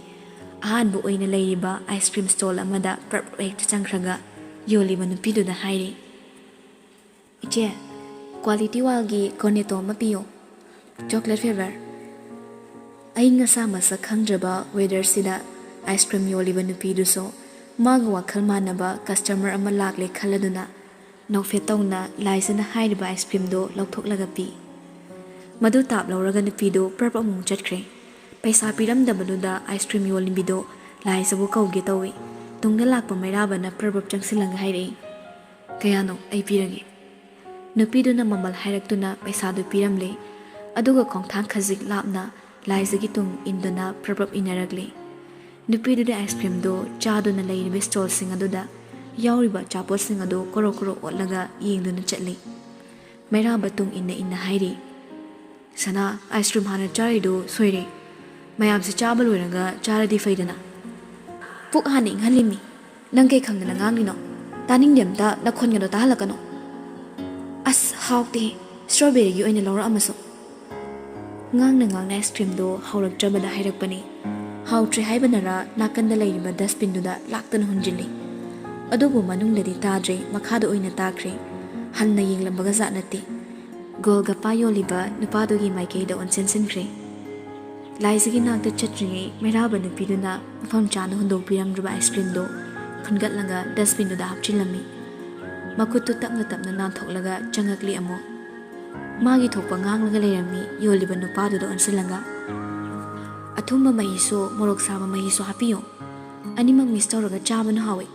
ꯑꯍꯥꯟꯕ ꯑꯣꯏꯅ ꯂꯩꯔꯤꯕ ꯑꯥꯏꯁ ꯀ꯭ꯔꯤꯝ ꯁ꯭ꯇꯣꯜ ꯑꯃꯗ ꯄ꯭ꯔꯞ ꯍꯦꯛꯇ ꯆꯪꯈ꯭ꯔꯒ ꯌꯣꯜꯂꯤꯕ ꯅꯨꯄꯤꯗꯨꯗ ꯍꯥꯏꯔꯤ, "ꯏꯆꯦ, ꯀ꯭ꯋꯥꯂꯤꯇꯤ ꯋꯥꯜꯒꯤ ꯀꯣꯔꯅꯦꯇꯣ ꯑꯃ ꯄꯤꯌꯣ, ꯆꯣꯀ꯭ꯂꯦꯠ ꯐ꯭ꯂꯦꯕꯔ꯫" ꯑꯏꯪ ꯑꯁꯥ ꯃꯁꯛ ꯈꯪꯗ꯭ꯔꯕ ꯋꯦꯗꯔꯁꯤꯗ ꯑꯥꯏꯁ ꯀ꯭ꯔꯤꯝ ꯌꯣꯜꯂꯤꯕ ꯅꯨꯄꯤꯗꯨꯁꯨ ꯃꯥꯒ ꯋꯥꯈꯜ ꯃꯥꯟꯅꯕ ꯀꯁꯇꯃꯔ ꯑꯃ ꯂꯥꯛꯂꯦ ꯈꯜꯂꯗꯨꯅ ꯅꯣꯛꯐꯦꯠ ꯇꯧꯅ ꯂꯥꯏꯖꯅ ꯍꯥꯏꯔꯤꯕ ꯑꯥꯏꯁ ꯀ꯭ꯔꯤꯝꯗꯨ ꯂꯧꯊꯣꯛꯂꯒ ꯄꯤ꯫ ꯃꯗꯨ ꯇꯥꯞ ꯂꯧꯔꯒ ꯅꯨꯄꯤꯗꯨ ꯄ꯭ꯔꯞ ꯑꯃꯨꯛ ꯆꯠꯈ꯭ꯔꯦ꯫ ꯄꯩꯁꯥ ꯄꯤꯔꯝꯗꯕꯗꯨꯗ ꯑꯥꯏꯁ ꯀ꯭ꯔꯤꯝ ꯌꯣꯜꯂꯤꯕꯤꯗꯣ ꯂꯥꯏꯖꯕꯨ ꯀꯧꯒꯦ ꯇꯧꯏ꯫ ꯇꯨꯡꯗ ꯂꯥꯛꯄ ꯃꯩꯔꯥꯕꯅ ꯄ꯭ꯔꯞ ꯄ꯭ꯔꯞ ꯆꯪꯁꯤꯜꯂꯒ ꯍꯥꯏꯔꯛꯏ, "ꯀꯌꯥꯅꯣ? ꯑꯩ ꯄꯤꯔꯒꯦ꯫" ꯅꯨꯄꯤꯗꯨꯅ ꯃꯃꯜ ꯍꯥꯏꯔꯛꯇꯨꯅ ꯄꯩꯁꯥꯗꯨ ꯄꯤꯔꯝꯂꯦ꯫ ꯑꯗꯨꯒ ꯈꯣꯡꯊꯥꯡ ꯈꯖꯤꯛ ꯂꯥꯞꯅ ꯂꯥꯏꯖꯒꯤ ꯇꯨꯡ ꯏꯟꯗꯨꯅ ꯄ꯭ꯔꯞ ꯄ꯭ꯔꯞ ꯏꯟꯅꯔꯛꯂꯦ꯫ ꯅꯨꯄꯤꯗꯨꯗꯤ ꯑꯥꯏꯁ ꯀ꯭ꯔꯤꯝꯗꯨ ꯆꯥꯗꯨꯅ ꯂꯩꯔꯤꯕ ꯁ꯭ꯇꯣꯜꯁꯤꯡ ꯑꯗꯨꯗ ꯌꯥꯎꯔꯤꯕ ꯑꯆꯥꯄꯣꯠꯁꯤꯡ ꯑꯗꯨ ꯀꯣꯔꯣ ꯀꯣꯔꯣ ꯑꯣꯠꯂꯒ ꯌꯦꯡꯗꯨꯅ ꯆꯠꯂꯤ꯫ ꯃꯩꯔꯥꯕ ꯇꯨꯡ ꯏꯟꯅ ꯏꯟꯅ ꯍꯥꯏꯔꯤ, "ꯁꯅꯥ, ꯑꯥꯏꯁ ꯀ꯭ꯔꯤꯝ ꯍꯥꯟꯅ ꯆꯥꯔꯤꯗꯨ ꯁꯣꯏꯔꯦ꯫ ꯃꯌꯥꯝꯁꯤ ꯆꯥꯕ ꯂꯣꯏꯔꯒ ꯆꯥꯔꯗꯤ ꯐꯩꯗꯅ꯫ ꯄꯨꯛ ꯍꯥꯟꯅ ꯏꯪꯍꯜꯂꯤꯃꯤ꯫ ꯅꯪ ꯀꯩ ꯈꯪꯗꯅ ꯉꯥꯡꯂꯤꯅꯣ? ꯇꯥꯅꯤꯡꯗꯦ ꯑꯝꯇ, ꯅꯈꯣꯟꯒꯗꯣ ꯇꯥꯍꯜꯂꯛꯀꯅꯣ꯫ ꯑꯁ, ꯍꯥꯎꯇꯦ꯫ ꯁ꯭ꯇ꯭ꯔꯣꯕꯦꯔꯤꯒꯤ ꯑꯣꯏꯅ ꯂꯧꯔꯛꯑꯝꯃꯁꯨ꯫" ꯉꯥꯡꯅ ꯉꯥꯡꯅ ꯑꯥꯏꯁ ꯀ꯭ꯔꯤꯝꯗꯣ ꯍꯧꯔꯛꯇ꯭ꯔꯕꯗ ꯍꯥꯏꯔꯛꯄꯅꯤ꯫ ꯍꯥꯎꯇ꯭ꯔꯦ ꯍꯥꯏꯕꯅꯔ ꯅꯥꯀꯟꯗ ꯂꯩꯔꯤꯕ ꯗꯁꯕꯤꯟꯗꯨꯗ ꯂꯥꯛꯇꯅ ꯍꯨꯟꯖꯤꯜꯂꯤ꯫ ꯑꯗꯨꯕꯨ ꯃꯅꯨꯡꯗꯗꯤ ꯇꯥꯗ꯭ꯔꯦ, ꯃꯈꯥꯗ ꯑꯣꯏꯅ ꯇꯥꯈ꯭ꯔꯦ꯫ ꯍꯟꯅ ꯌꯦꯡꯂꯝꯕꯒ ꯖꯥꯠ ꯅꯠꯇꯦ꯫ ꯒꯣꯜꯒꯞꯄꯥ ꯌꯣꯜꯂꯤꯕ ꯅꯨꯄꯥꯗꯨꯒꯤ ꯃꯥꯏꯀꯩꯗ ꯑꯣꯟꯁꯤꯟꯁꯤꯟꯈ꯭ꯔꯦ꯫ ꯂꯥꯏꯖꯒꯤ ꯅꯥꯛꯇ ꯆꯠꯇ꯭ꯔꯤꯉꯩ ꯃꯩꯔꯥꯕ ꯅꯨꯄꯤꯗꯨꯅ ꯃꯐꯝ ꯆꯥꯅ ꯍꯨꯟꯗꯣꯛꯄꯤꯔꯝꯗ꯭ꯔꯕ ꯑꯥꯏꯁ ꯀ꯭ꯔꯤꯝꯗꯣ ꯈꯨꯟꯒꯠꯂꯒ ꯗꯁꯕꯤꯟꯗꯨꯗ ꯍꯥꯞꯆꯤꯜꯂꯝꯃꯤ꯫ ꯃꯈꯨꯠꯇꯨ ꯇꯞꯅ ꯇꯞꯅ ꯅꯥꯟꯊꯣꯛꯂꯒ ꯆꯪꯉꯛꯂꯤ ꯑꯃꯨꯛ꯫ ꯃꯥꯒꯤ ꯊꯣꯛꯄ ꯉꯥꯡꯂꯒ ꯂꯩꯔꯝꯃꯤ ꯌꯣꯜꯂꯤꯕ ꯅꯨꯄꯥꯗꯨꯗ ꯑꯣꯟꯁꯤꯜꯂꯒ, "ꯑꯊꯨꯝꯕ ꯃꯍꯤꯁꯨ ꯃꯣꯔꯣꯛ ꯁꯥꯕ ꯃꯍꯤꯁꯨ ꯍꯥꯞꯄꯤꯌꯨ꯫ ꯑꯅꯤꯃꯛ ꯃꯤꯛꯁ ꯇꯧꯔꯒ ꯆꯥꯕꯅ ꯍꯥꯎꯏ꯫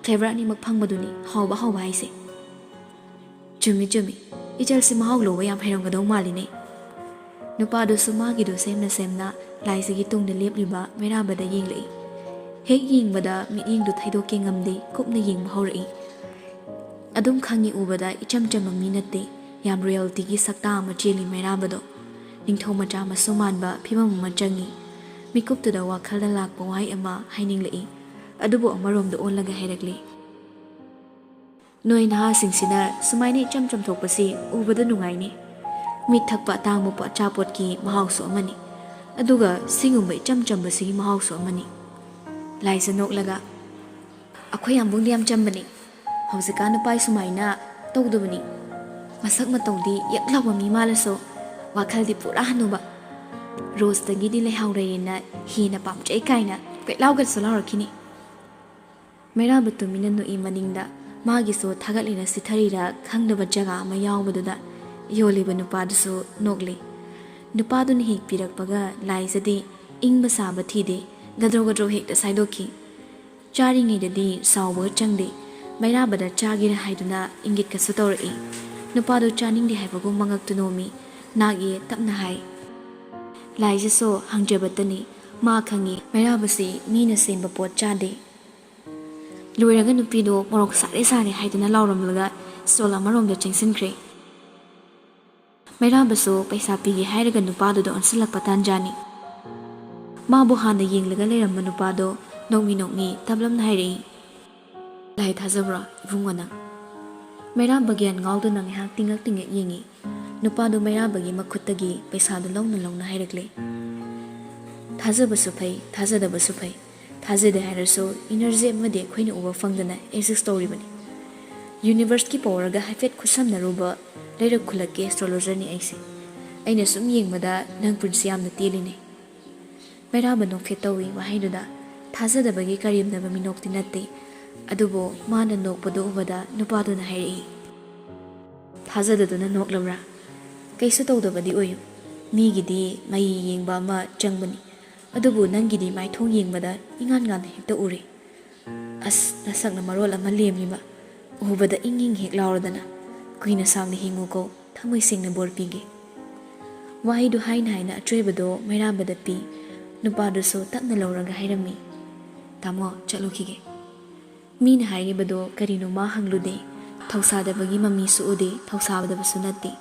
ꯐ꯭ꯂꯦꯕꯔ ꯑꯅꯤꯃꯛ ꯐꯪꯕꯗꯨꯅꯤ ꯍꯥꯎꯕ ꯍꯥꯎꯕ ꯍꯥꯏꯁꯦ꯫" "ꯆꯨꯝꯃꯤ, ꯆꯨꯝꯃꯤ꯫ ꯏꯆꯜꯁꯤ ꯃꯍꯥꯎ ꯂꯧꯕ ꯌꯥꯝ ꯍꯩꯔꯝꯒꯗꯧ ꯃꯥꯜꯂꯤꯅꯦ꯫" ꯅꯨꯄꯥꯗꯨꯁꯨ ꯃꯥꯒꯤꯗꯣ ꯁꯦꯝꯅ ꯁꯦꯝꯅ ꯂꯥꯏꯖꯒꯤ ꯇꯨꯡꯗ ꯂꯦꯞꯂꯤꯕ ꯃꯩꯔꯥꯕꯗ ꯌꯦꯡꯂꯛꯏ꯫ ꯍꯦꯛ ꯌꯦꯡꯕꯗ ꯃꯤꯠꯌꯦꯡꯗꯨ ꯊꯩꯗꯣꯛꯀꯦ ꯉꯝꯗꯦ, ꯀꯨꯞꯅ ꯌꯦꯡꯕ ꯍꯧꯔꯛꯏ꯫ ꯑꯗꯨꯝ ꯈꯪꯏ, ꯎꯕꯗ ꯏꯆꯝ ꯆꯝꯕ ꯃꯤ ꯅꯠꯇꯦ꯫ ꯌꯥꯝ ꯔꯣꯌꯦꯜꯇꯤꯒꯤ ꯁꯛꯇꯥ ꯑꯃ ꯆꯦꯜꯂꯤ ꯃꯩꯔꯥꯕꯗꯣ꯫ ꯅꯤꯡꯊꯧ ꯃꯆꯥ ꯃꯁꯨ ꯃꯥꯟꯕ ꯐꯤꯕꯝ ꯑꯃ ꯆꯪꯉꯤ꯫ ꯃꯤꯀꯨꯞꯇꯨꯗ ꯋꯥꯈꯜꯗ ꯂꯥꯛꯄ ꯋꯥꯍꯩ ꯑꯃ ꯍꯥꯏꯅꯤꯡꯂꯛꯏ꯫ ꯑꯗꯨꯕꯨ ꯑꯃꯔꯣꯝꯗ ꯑꯣꯜꯂꯒ ꯍꯥꯏꯔꯛꯂꯤ, "ꯅꯣꯏ ꯅꯍꯥꯁꯤꯡꯁꯤꯅ ꯁꯨꯃꯥꯏꯅ ꯏꯆꯝ ꯆꯝꯊꯣꯛꯄꯁꯤ ꯎꯕꯗ ꯅꯨꯡꯉꯥꯏꯅꯤ꯫ ꯃꯤꯠ ꯊꯛꯄ ꯑꯇꯥꯡꯕ ꯄꯣꯠ-, ꯑꯆꯥꯄꯣꯠꯀꯤ ꯃꯍꯥꯎꯁꯨ ꯑꯃꯅꯤ꯫ ꯑꯗꯨꯒ ꯁꯤꯒꯨꯝꯕ ꯏꯆꯝ ꯆꯝꯕꯁꯤꯒꯤ ꯃꯍꯥꯎꯁꯨ ꯑꯃꯅꯤ"꯫ ꯂꯥꯏꯖ ꯅꯣꯛꯂꯒ, "ꯑꯩꯈꯣꯏ ꯌꯥꯝꯕꯨꯡꯗꯤ ꯌꯥꯝ ꯆꯝꯕꯅꯤ꯫ ꯍꯧꯖꯤꯛꯀꯥꯟ ꯅꯨꯄꯥ ꯁꯨꯃꯥꯏꯅ ꯇꯧꯗꯕꯅꯤ꯫ ꯃꯁꯛ ꯃꯇꯧꯗꯤ ꯌꯛ ꯂꯥꯎꯕ ꯃꯤ ꯃꯥꯜꯂꯁꯨ ꯋꯥꯈꯜꯗꯤ ꯄꯨꯔꯥ ꯍꯅꯨꯕ꯫ ꯔꯣꯁꯇꯒꯤꯗꯤ ꯂꯩꯍꯥꯎꯔꯦꯅ ꯍꯦꯟꯅ ꯄꯥꯝꯖꯩ" ꯀꯥꯏꯅ ꯀꯣꯏꯂꯥꯎꯒꯁꯨ ꯂꯥꯎꯔꯛꯈꯤꯅꯤ꯫ ꯃꯩꯔꯥꯕ ꯇꯨꯃꯤꯟꯅ ꯅꯣꯛꯏ ꯃꯅꯤꯡꯗ꯫ ꯃꯥꯒꯤꯁꯨ ꯊꯥꯒꯠꯂꯤꯔ ꯁꯤꯊꯔꯤꯔ ꯈꯪꯗꯕ ꯖꯒꯥ ꯑꯃ ꯌꯥꯎꯕꯗꯨꯗ ꯌꯣꯜꯂꯤꯕ ꯅꯨꯄꯥꯗꯨꯁꯨ ꯅꯣꯛꯂꯤ꯫ ꯅꯨꯄꯥꯗꯨꯅ ꯍꯦꯛ ꯄꯤꯔꯛꯄꯒ ꯂꯥꯏꯖꯗꯤ ꯏꯪꯕ ꯁꯥꯕ ꯊꯤꯗꯦ, ꯒꯗ꯭ꯔꯧ ꯒꯗ꯭ꯔꯧ ꯍꯦꯛꯇ ꯁꯥꯏꯗꯣꯛꯈꯤ꯫ ꯆꯥꯔꯤꯉꯩꯗꯗꯤ ꯁꯥꯎꯕꯒ ꯆꯪꯗꯦ꯫ ꯃꯩꯔꯥꯕꯗ ꯆꯥꯒꯦꯔꯥ ꯍꯥꯏꯗꯨꯅ ꯏꯪꯒꯤꯠꯀꯁꯨ ꯇꯧꯔꯛꯏ꯫ ꯅꯨꯄꯥꯗꯨ ꯆꯥꯅꯤꯡꯗꯦ ꯍꯥꯏꯕꯒꯨꯝ ꯃꯉꯛꯇꯨ ꯅꯣꯝꯃꯤ꯫ ꯅꯥꯛ ꯌꯦꯠ ꯇꯞꯅ ꯍꯥꯏ, "ꯂꯥꯏꯖꯁꯨ ꯍꯪꯖꯕꯇꯅꯤ꯫ ꯃꯥ ꯈꯪꯉꯤ ꯃꯩꯔꯥꯕꯁꯤ ꯃꯤꯅ ꯁꯦꯝꯕ ꯄꯣꯠ ꯆꯥꯗꯦ"꯫ ꯂꯣꯏꯔꯒ ꯅꯨꯄꯤꯗꯣ ꯃꯣꯔꯣꯛ ꯁꯥꯔꯦ ꯁꯥꯔꯦ ꯍꯥꯏꯗꯨꯅ ꯂꯥꯎꯔꯝꯂꯒ ꯁ꯭ꯇꯣꯜ ꯑꯃꯔꯣꯝꯗ ꯆꯪꯁꯤꯟꯈ꯭ꯔꯦ꯫ ꯃꯩꯔꯥꯕꯁꯨ ꯄꯩꯁꯥ ꯄꯤꯒꯦ ꯍꯥꯏꯔꯒ ꯅꯨꯄꯥꯗꯨꯗ ꯑꯣꯟꯁꯤꯜꯂꯛꯄ ꯇꯥꯟꯖꯥꯅꯤ꯫ ꯃꯥꯕꯨ ꯍꯥꯟꯅ ꯌꯦꯡꯂꯒ ꯂꯩꯔꯝꯕ ꯅꯨꯄꯥꯗꯣ ꯅꯣꯛꯃꯤ ꯅꯣꯛꯃꯤ ꯇꯞꯂꯞꯅ ꯍꯥꯏꯔꯛꯏ, "ꯂꯥꯏ ꯊꯥꯖꯕ꯭ꯔꯣ ꯏꯕꯨꯡꯉꯣ ꯅꯪ?" ꯃꯩꯔꯥꯕ ꯒ꯭ꯌꯥꯟ ꯉꯥꯎꯗꯨꯅ ꯉꯥꯏꯍꯥꯛ ꯇꯤꯡꯉꯛ ꯇꯤꯡꯉꯛ ꯌꯦꯡꯉꯤ꯫ ꯅꯨꯄꯥꯗꯨ ꯃꯩꯔꯥꯕꯒꯤ ꯃꯈꯨꯠꯇꯒꯤ ꯄꯩꯁꯥꯗꯨ ꯂꯧꯅ ꯂꯧꯅ ꯍꯥꯏꯔꯛꯂꯦ, "ꯊꯥꯖꯕꯁꯨ ꯐꯩ, ꯊꯥꯖꯗꯕꯁꯨ ꯐꯩ꯫ ꯊꯥꯖꯗꯦ ꯍꯥꯏꯔꯁꯨ ꯏꯅꯔꯖꯤ ꯑꯃꯗꯤ ꯑꯩꯈꯣꯏꯅ ꯎꯕ ꯐꯪꯗꯅ ꯑꯦꯛꯖꯤꯁ ꯇꯧꯔꯤꯕꯅꯤ꯫ ꯌꯨꯅꯤꯚꯔꯁꯀꯤ ꯄꯋꯔꯒ ꯍꯥꯏꯐꯦꯠ ꯈꯨꯠꯁꯝꯅꯔꯨꯕ ꯂꯩꯔꯛ ꯈꯨꯜꯂꯛꯀꯤ ꯑꯦꯁꯇ꯭ꯔꯣꯂꯣꯖꯔꯅꯤ ꯑꯩꯁꯦ꯫ ꯑꯩꯅ ꯁꯨꯝ ꯌꯦꯡꯕꯗ ꯅꯪ ꯄꯨꯟꯁꯤ ꯌꯥꯝꯅ ꯇꯦꯜꯂꯤꯅꯦ"꯫ ꯃꯩꯔꯥꯕ ꯅꯣꯛꯐꯦꯠ ꯇꯧꯏ ꯋꯥꯍꯩꯗꯨꯗ꯫ ꯊꯥꯖꯗꯕꯒꯤ ꯀꯔꯦꯝꯅꯕ ꯃꯤꯅꯣꯛꯇꯤ ꯅꯠꯇꯦ꯫ ꯑꯗꯨꯕꯨ ꯃꯥꯅ ꯅꯣꯛꯄꯗꯨ ꯎꯕꯗ ꯅꯨꯄꯥꯗꯨꯅ ꯍꯥꯏꯔꯛꯏ, "ꯊꯥꯖꯗꯗꯨꯅ ꯅꯣꯛꯂꯕ꯭ꯔꯥ? ꯀꯩꯁꯨ ꯇꯧꯗꯕꯗꯤ ꯑꯣꯏꯌꯨ꯫ ꯃꯤꯒꯤꯗꯤ ꯃꯩ ꯌꯦꯡꯕ ꯑꯃ ꯆꯪꯕꯅꯤ꯫ ꯑꯗꯨꯕꯨ ꯅꯪꯒꯤꯗꯤ ꯃꯥꯏꯊꯣꯡ ꯌꯦꯡꯕꯗ ꯏꯉꯥꯟ ꯉꯥꯟꯅ ꯍꯦꯛꯇ ꯎꯔꯦ꯫ ꯑꯁ, ꯅꯁꯛꯅ ꯃꯔꯣꯜ ꯑꯃ ꯂꯦꯝꯃꯤꯕ꯫ ꯎꯕꯗ ꯏꯪ ꯏꯪ ꯍꯦꯛ ꯂꯥꯎꯔꯗꯅ꯫ ꯀꯨꯏꯅ ꯁꯥꯡꯅ ꯍꯤꯡꯉꯨꯀꯣ꯫ ꯊꯃꯣꯏ ꯁꯦꯡꯅ ꯕꯣꯔ ꯄꯤꯒꯦ"꯫ ꯋꯥꯍꯩꯗꯨ ꯍꯥꯏꯅ ꯍꯥꯏꯅ ꯑꯆꯣꯏꯕꯗꯣ ꯃꯩꯔꯥꯕꯗ ꯄꯤ꯫ ꯅꯨꯄꯥꯗꯨꯁꯨ ꯇꯞꯅ ꯂꯧꯔꯒ ꯍꯥꯏꯔꯝꯃꯤ, "ꯇꯥꯃꯣ, ꯆꯠꯂꯨꯈꯤꯒꯦ"꯫ ꯃꯤꯅ ꯍꯥꯏꯔꯤꯕꯗꯣ ꯀꯔꯤꯅꯣ ꯃꯥ ꯍꯪꯂꯨꯗꯦ꯫ ꯊꯧꯁꯥꯗꯕꯒꯤ ꯃꯃꯤꯁꯨ ꯎꯗꯦ, ꯊꯧꯁꯥꯗꯕꯁꯨ ꯅꯠꯇꯦ꯫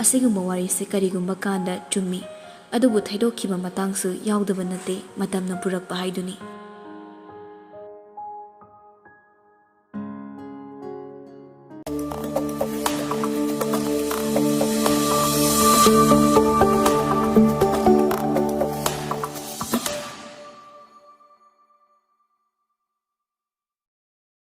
ꯑꯁꯤꯒꯨꯝꯕ ꯋꯥꯔꯤꯁꯦ ꯀꯔꯤꯒꯨꯝꯕ ꯀꯥꯟꯗ ꯆꯨꯝꯃꯤ, ꯑꯗꯨꯕꯨ ꯊꯩꯗꯣꯛꯈꯤꯕ ꯃꯇꯥꯡꯁꯨ ꯌꯥꯎꯗꯕ ꯅꯠꯇꯦ, ꯃꯇꯝꯅ ꯄꯨꯔꯛꯄ ꯍꯥꯏꯗꯨꯅꯤ꯫